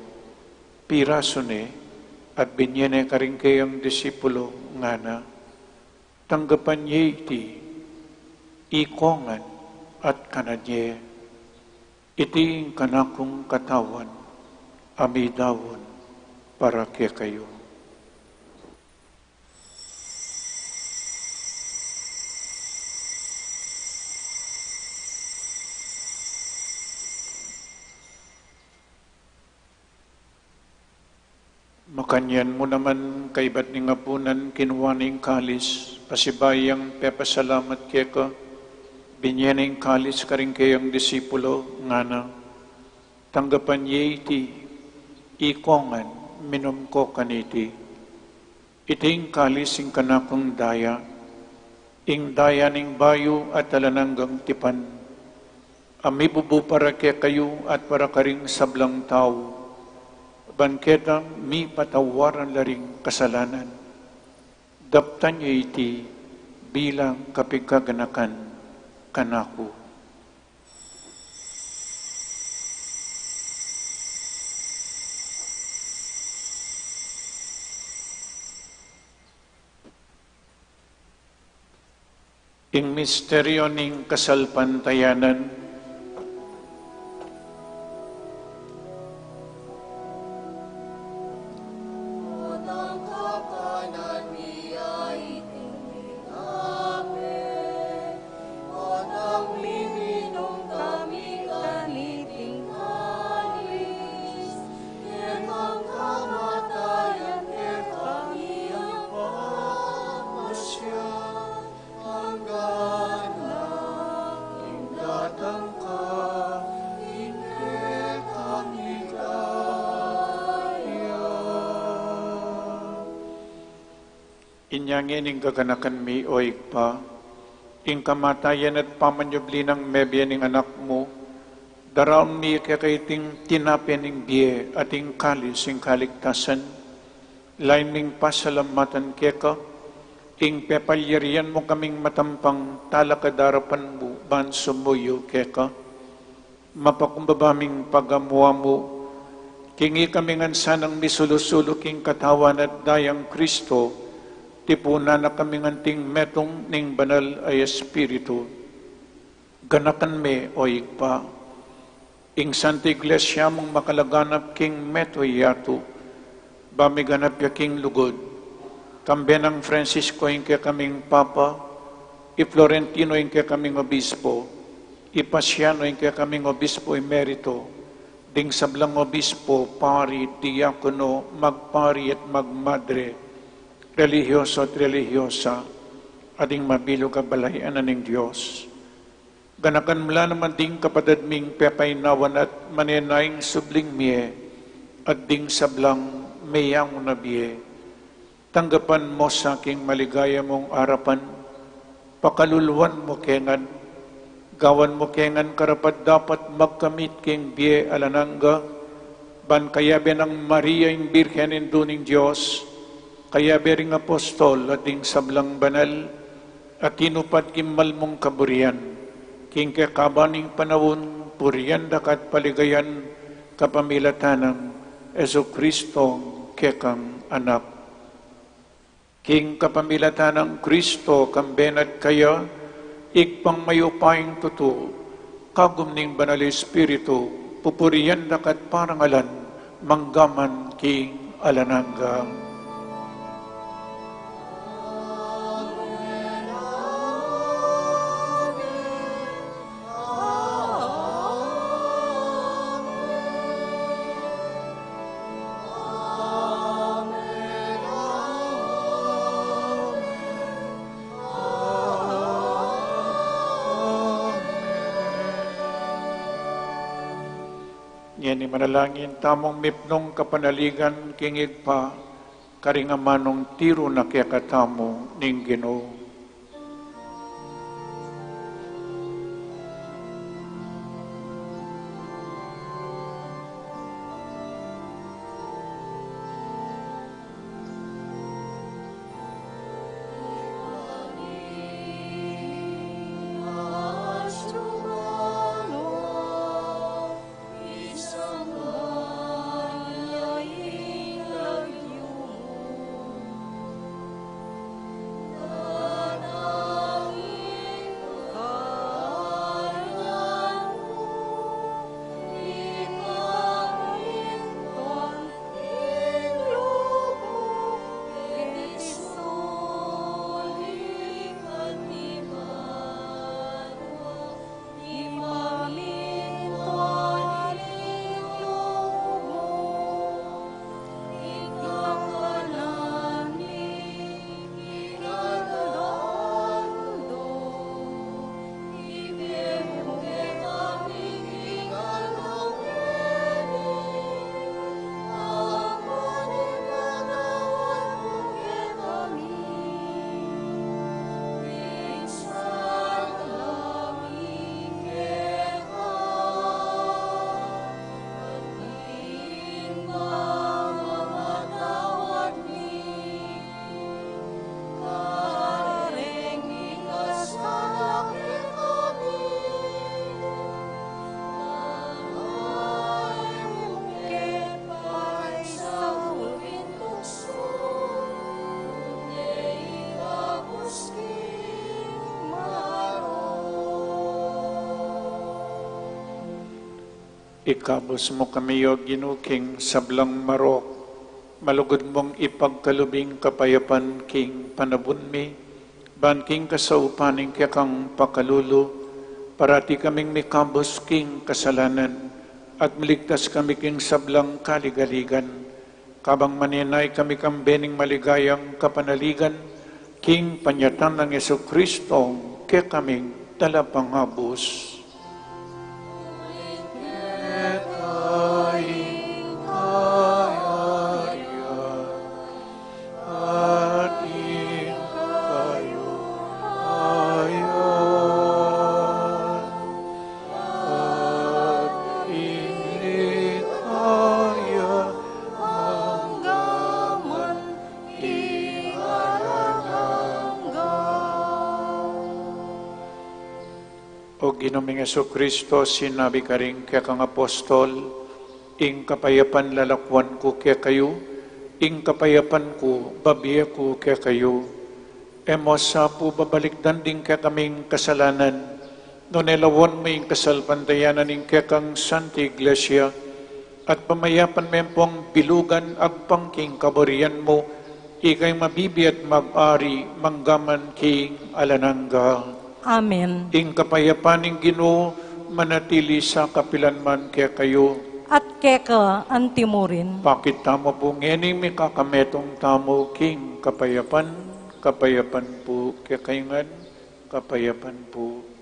pirasu ne, at binie ne karing kayang disipulu, ngana: Tanggapan ye iti, ikong ngan at kanan ye. Iti ing kanakung katawan, a midaun para kekayu. Makanyan mu naman, kaybat ning apunan, kinua ne ing kalis, pasibayu yang pepasalamat keka, binie ne ing kalis karing kayang disipulu, ngana: Tanggapan ye iti, ikong ngan, minum ko kaniti. Iti ing kalis ning kanakung daya, ing daya ning bayu at alang anggang tipan, a mibubu para kekayu at para karing sablang tau, ban ketang mipatawaran la ring kasalanan. Daptan ye iti bilang kapigkaganakan kanaku. Ing misteryo ning kasalpantayanan. Inya ngeni, gaganakan mi, o Ibpa, ing kamatayan at pamanyubli nang mebie ning Anak mu, daraun mi keka iting tinape ning bie at ing kalis ning kaligtasan, lain ming pasalamatan keka, ing pepalyarian mu kaming matampang talakad king arapan mu ban sumuyu keka. Mapakumbaba ming pagamu-amu, king ikami ngan sanang misulu-sulu king katawan at dayang Kristo, tipunan na kami ngan king metung ning Banal a Espiritu. Ganakan me, o Ibpa, ing Santa Iglesia mung makalaganap king metung a yatu, ba miganap ya king lugud, kambe nang Francisco ing kekaming Papa, i Florentino ing kekaming Obispo, i Pasiano ing kekaming Obispo Emerito, ding sablang obispo, pari, diakono, magpari at magmadre, relihiyoso at relihiyosa, at ding mabilug a balayan na ning Dios. Ganakan mu la naman ding kapatad ming pepaynawan at manenayang subling mie, at ding sablang meyangu na bie. Tanggapan mu sa king maligaya mung arapan, pakaluluan mu ke ngan, gawan mu ke ngan karapat-dapat magkamit king bie alang angga, ban kayabe nang Maria ing Birhen Indu ning Dios, kayabe ring apostol at ding sablang banal, a tinupad king mal mung kaburian, king kekaban ning panaun, purian da ka at paligayan, kapamilatan nang Jesucristo kekang Anak. King kapamilatan nang Kristo, kambe na at kaya, Ibpang mayupayang tutu, kagum ning Banal Espiritu, pupurian da ka at parangalan, mangga man king alang angga. Ngeni manalangin tamung mipnung kapanaligan king Ibpa, karing amanung tiru na kekatamu ning Ginu. Ikabus mu kami, O Ginu, king sablang marok, malugud mung ipagkalub ing kapayapan king panabun mi, ban king kasaupan ning kekang pakalulu, parati kaming mikabus king kasalanan, at miligtas kami king sablang kaligaligan, kabang manenaya kami kambe ning maligayang kapanaligan, king panyatang nang Jesucristo, kekaming talapangabus. O Ginu ming Jesucristo, sinabi karing kekang apostol, ing kapayapan lalakuan ku kekayu, ing kapayapan ku babie ku kekayu. E mu sa pu babalikdan ding kekaming kasalanan, nune lawan mu ing kasalpantayanan ning kekang Santa Iglesia, at pamayapan me pung bilugan agpang king kaburian mu, ika ing mabibie at mag-ari mangga man king alang angga. Amen. Ing kapayapan ning Ginu manatili sa kapilan man kekayu. At keka antimurin. Pakit tamu pu ngening mikakametung tamu king kapayapan, kapayapan pu kekayu ngan, kapayapan pu.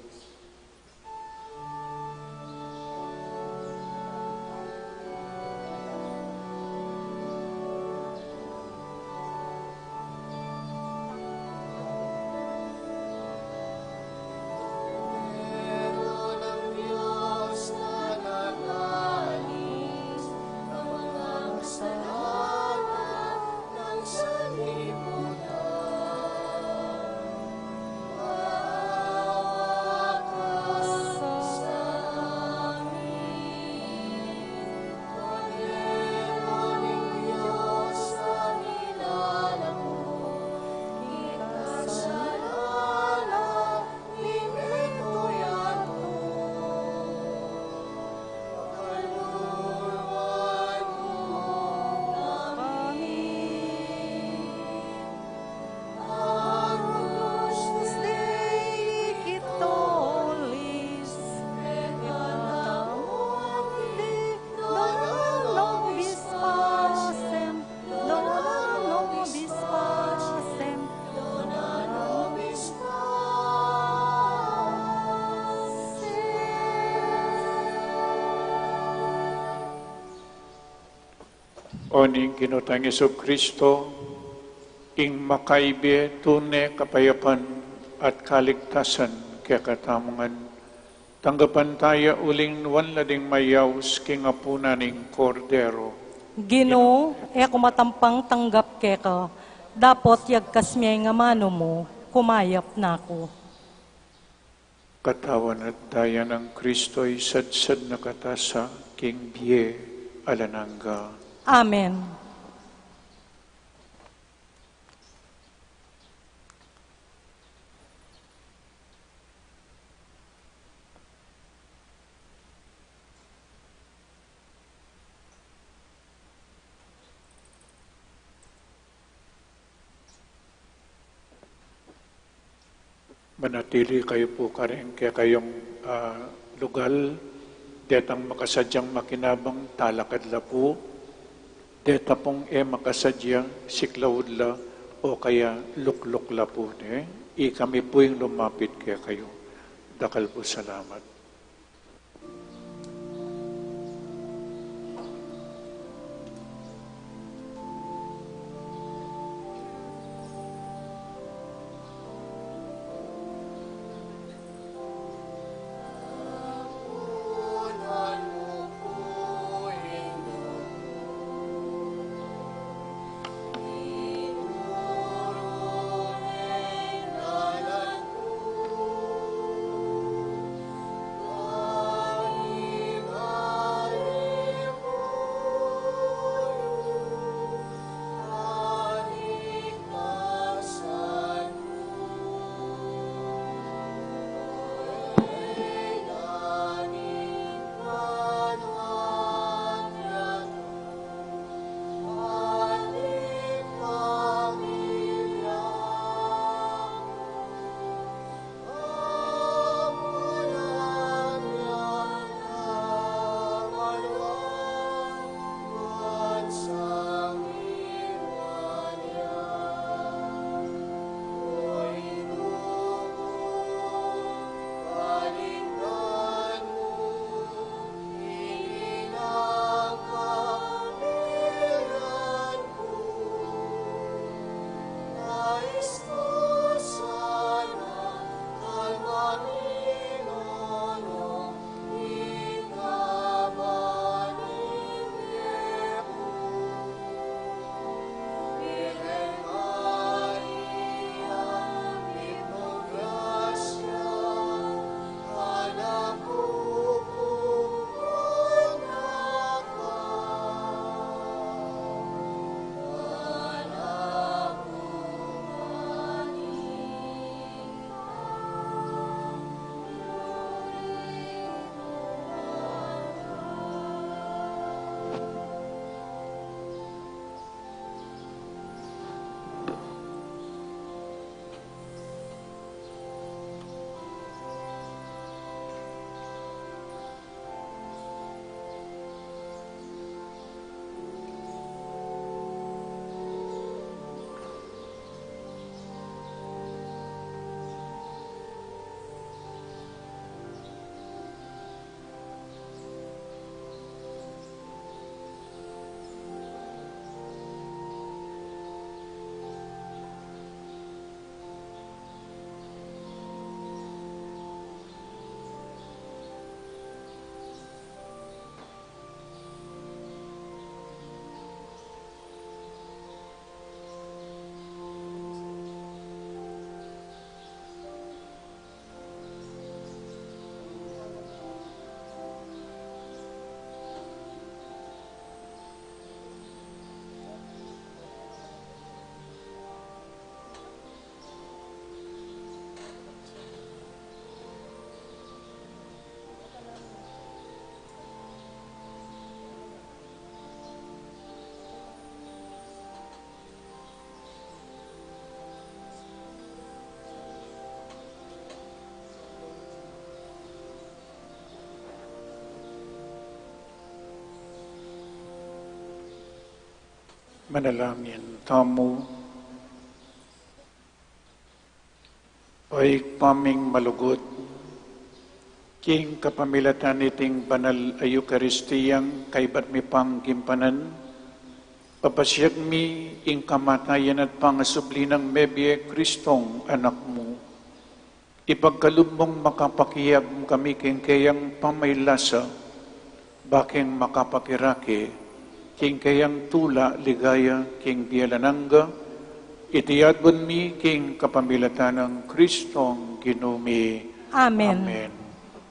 O ning Ginu tang Jesucristo, ing makaibie tune kapayapan at kaligtasan kekatamu ngan, tanggapan taya uling nuan la ding mayaus king apunan ning Kordero. Ginu, e ku matampang tanggap keka, dapot yagkas me ing amanu mu, kumayap na ku. Katawan at daya nang Kristo, isadsad na kata sa king bie alang angga. Amen. Manatili kayu pu karing kekayung, ah, lugal. Detang makasadyang makinabang, talakad la pu. Deta pung e makasadya, siklaud la, o kaya lukluk la pu, ne? Ikami pu ing lumapit kekayu. Dakal pu salamat. Manalangin tamu. O Ibpa ming malugud, king kapamilatan niting banal a Eukaristiyang kaybat mi pang gimpanan, papasiag mi ing kamatayan at pangasubli nang mebie Kristong Anak mu. Ipagkalub mung makapakiagum kami king keyang pamaylasa, bakeng makapakirake king keyang tula ligaya king bie alang angga. Iti adwan mi king kapamilatan nang Kristong Ginu mi. Amen. Amen.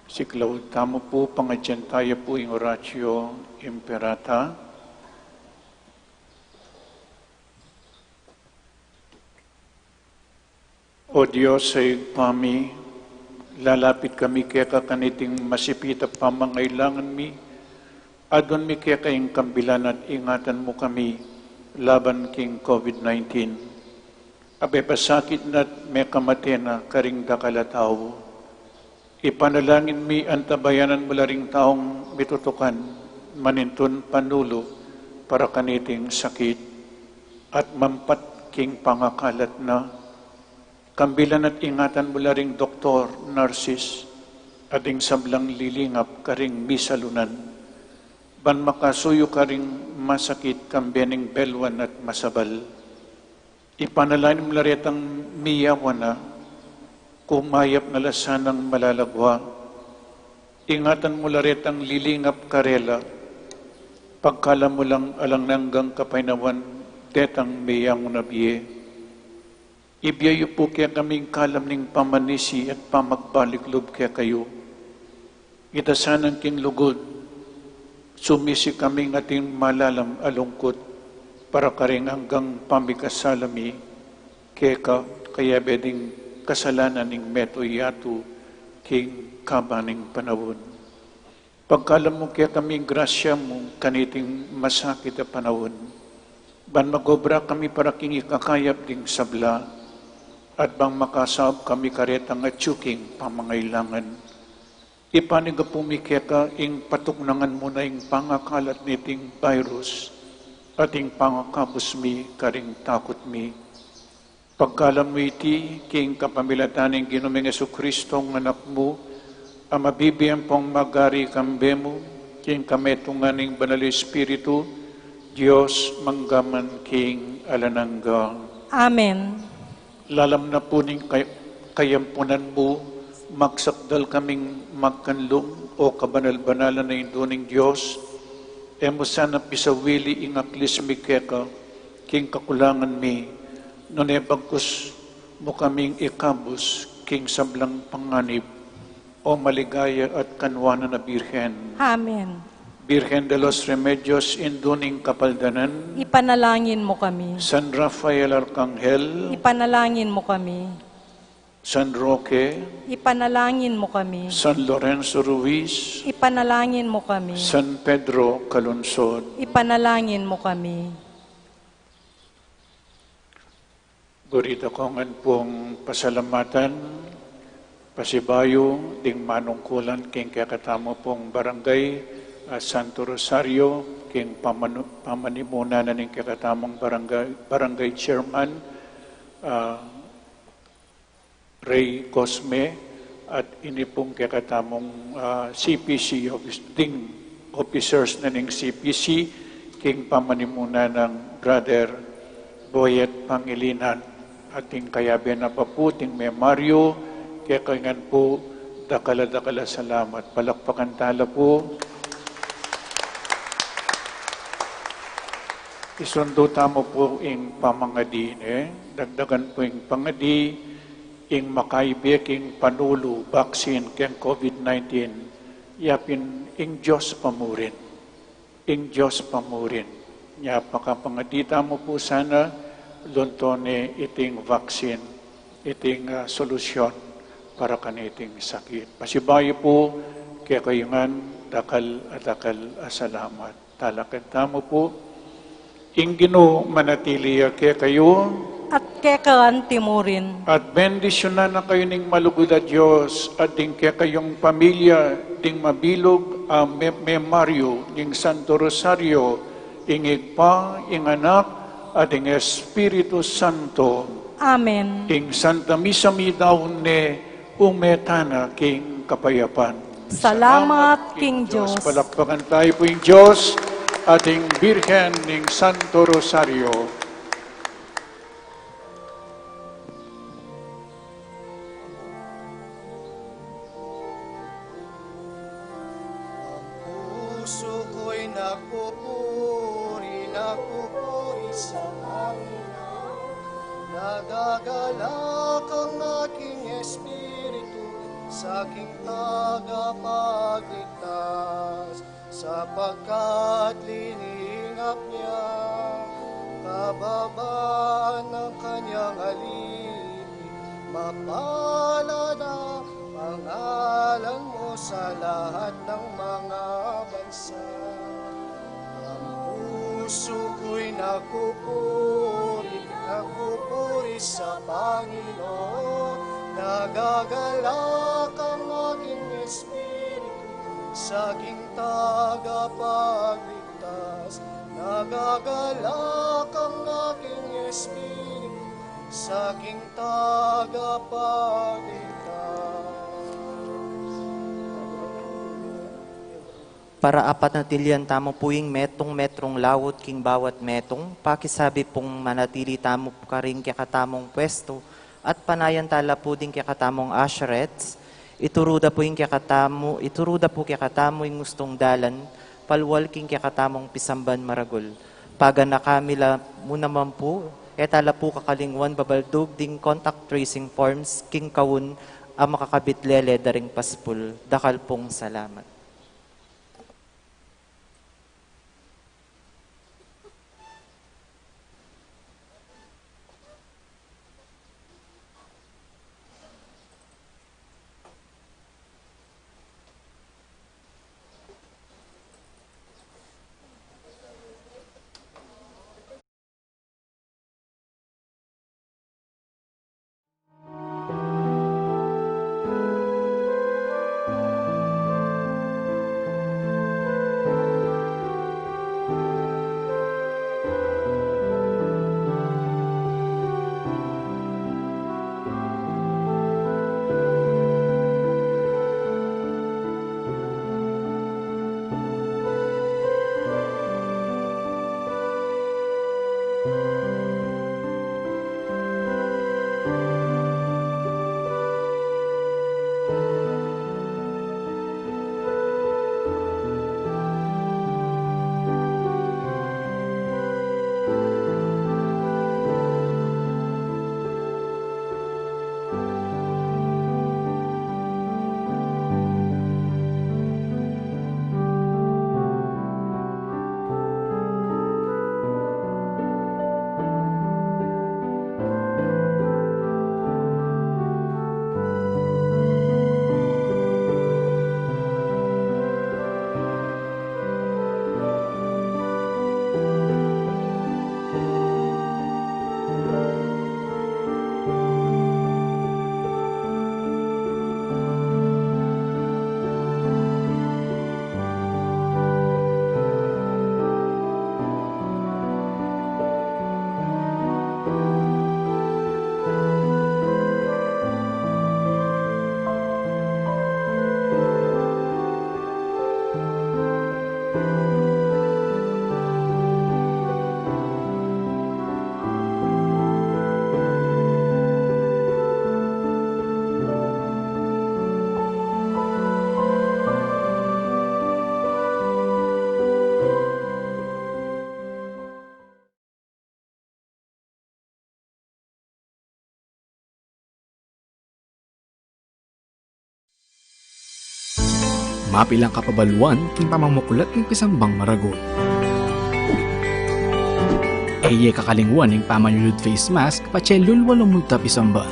Siklaud tamu pu, pangadyan taya pu ing Oratio Imperata. O Dios a Ibpa mi, lalapit kami keka kaniting masipit a pamangailangan mi, adwan mi keka ing kambilan at ingatan mu kami laban king COVID nineteen. Abe pasakit na't mekamate na karing dakal a tau. Ipanalangin mi antabayanan mu la ring taung mitutukan manintun panulu para kaniting sakit at mampat king pangakalat na. Kambilan at ingatan mu la ring doktor, nurses, at ing sablang lilingap karing misalunan, ban makasuyu karing masakit kambe ning belwan at masabal. Ipanalangin mu la retang miyawan na, kumayap na la sanang malalagwa. Ingatan mu la retang lilingap karela, pagkalam mu lang alang anggang kapaynawan detang meyangu na bie. Ibie yu pu kekaming kalam ning pamanisi at pamagbalik lub kekayu. Ita sanang king lugud, sumisi kaming ating malalam a lungkut para karing anggang pamikasala mi keka, kayabe ding kasalanan ning meto yatu king kaban ning panaun. Pagkalam mu kekami ing grasya mu kaniting masakit a panaun, ban magobra kami para king ikakayap ding sabla, at bang makasaup kami karetang atyu king pamangailangan. Ipanyawad mi keka ing patuknangan mu na ing pangakalat niting virus at ing pangakabus mi karing takut mi. Pagkalam mu iti king kapamilatan ning Ginu ming Jesucristo, ing Anak mu, a mabibie ampong magari kambe mu, king kametungan ning Banal Espiritu, Dios mangga man king alang angga. Amen. Lalam na pu ning kay-, kayampunan mu, magsakdal kaming magkanlung, o kabanal-banalan a Indu ning Dios, e mu sana pisawili ing aklis mi keka king kakulangan mi, nune bagkus mu kaming ikabus king sablang panganib, o maligaya at kanwanan a Birhen. Amen. Birhen de los Remedios, Indu ning Kapaldanan. Ipanalangin mu kami. San Rafael Arkanghel. Ipanalangin mu kami. San Roque. Ipanalangin mu kami. San Lorenzo Ruiz. Ipanalangin mu kami. San Pedro Calungsod. Ipanalangin mu kami. Buri da ku ngan pung pasalamatan, pasibayu ding manungkulan king kekatamu pung barangay, ah, Santo Rosario, king pamanu-, pamanimunan na ning kekatamung barangay, barangay chairman, ah, Rey Cosme, at ini pung kekatamung, ah, C P C office, ding officers na ning C P C, king pamanimunan nang Brother Boyet Pangilinan, at ding kayabe na pa pu, ding memaryu, kekayu ngan pu, dakal a dakal a salamat. Palakpakan tala pu. Isundu tamu pu ing pamangadi, ne? Dagdagan pu ing pangadi, ing makaibe king panulu, vaccine keng COVID nineteen, yapin ing Dios pa murin. Ing Dios pa murin. Nya pakapangadi tamu pu sana, lunto ne iting vaccine, iting, ah, solusyon para kaniting sakit. Pasibayu pu, kekayu ngan dakal a dakal a salamat. Talakad tamu pu. Ing Ginu manatili ya kekayu. At keka anti mu rin. At bendisyunan na kayu ning malugud a Dios, at ding kekayung pamilya, ding mabilug a me-, memaryu ning Santo Rosario, ing Ibpa, ing Anak, at ing Espiritu Santo. Amen. Ing Santa Misa midaun ne, ume tana king kapayapan. Salamat king Dios. Palakpakan tayu pu ing Dios at ing Birhen ning Santo Rosario. Ang pusu ku'y nagpupuri, nagpupuri sa Panginoon. Nagagalak ang aking espiritu sa aking tagapagligtas, sapagkat liningap niya kababaan ng kanyang alipin. Mapalad ang pangalan mo sa lahat ng mga bansa. Ang pusu ko'y nagpupuri, nagpupuri sa Panginoon. Nagagalak ang aking espiritu sa aking tagapagligtas. Nagagalak ang aking espiritu sa aking tagapagligtas. Para apanatilian tamu pu ing metung-metung laut king bawat metung, pakisabi pung manatili tamu pu karing kekatamung pwestu, at panayan tala pu ding kekatamung usherettes, ituru da pu ing kekatamu, ituru da pu kekatamu ing ustung dalan, palual king kekatamung pisamban maragul. Paganaka mi la mu naman pu, e tala pu kakalingwan babaldug ding contact tracing forms king kaun a makakabit lele da ring paspul. Dakal pung salamat. Mapilang kapabaluan king pamamuklat ning pisambang maragul. E ye kakalingwan ing pamanyulud face mask patse lulwa lumulta pisamban.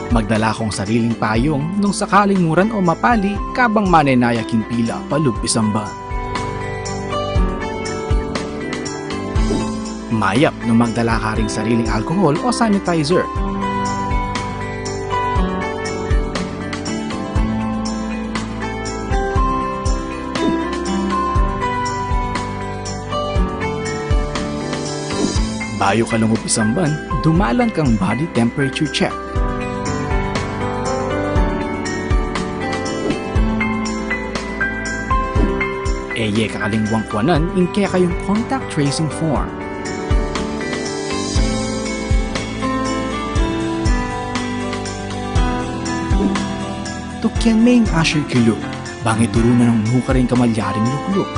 Magdala kong sariling payung nung sakaling muran o mapali kabang manenaya king pila palub pisamban. Mayap nung magdala ka ring sariling alcohol o sanitizer. Bayu ka lungub isamban, dumalan kang body temperature check. E ye kakalingwan kuanan ing kekayung contact tracing form. Tukian me ing usher kilub, bang ituru na nung nukarin kamalyaring lukluk.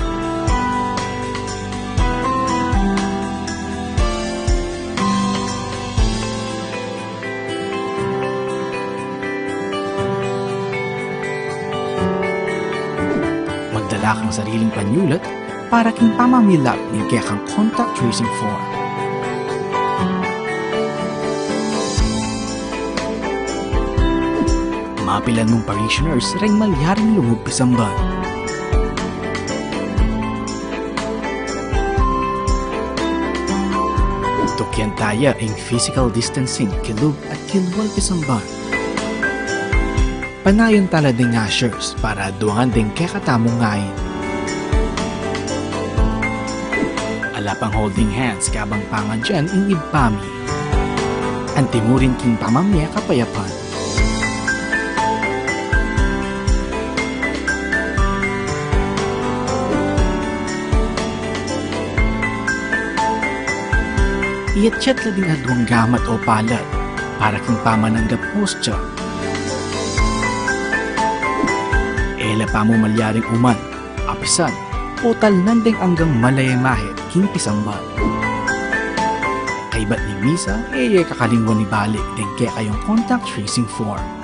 Magdala kang sariling panyulat para king pamamilap ning kekang contact tracing form. Mapilan mung parishioners reng malyaring lungub pisamban. Tukian taya ing physical distancing kilub at kilwal pisamban. Panayan tala ding ushers para aduangan ding kekatamung ain. Ala pang holding hands kabang pangadyan ing ibpa mi. Antimurin king pamamie kapayapan. Iyatyat la ding aduang gamat o palad para king pamananggap hostya. E la pamu malyaring uman, apisan, o talnan deng anggang malayamahit king pisamban. Kaybat ning misa, e ye kakalingwan ibalik deng kekayung contact tracing form.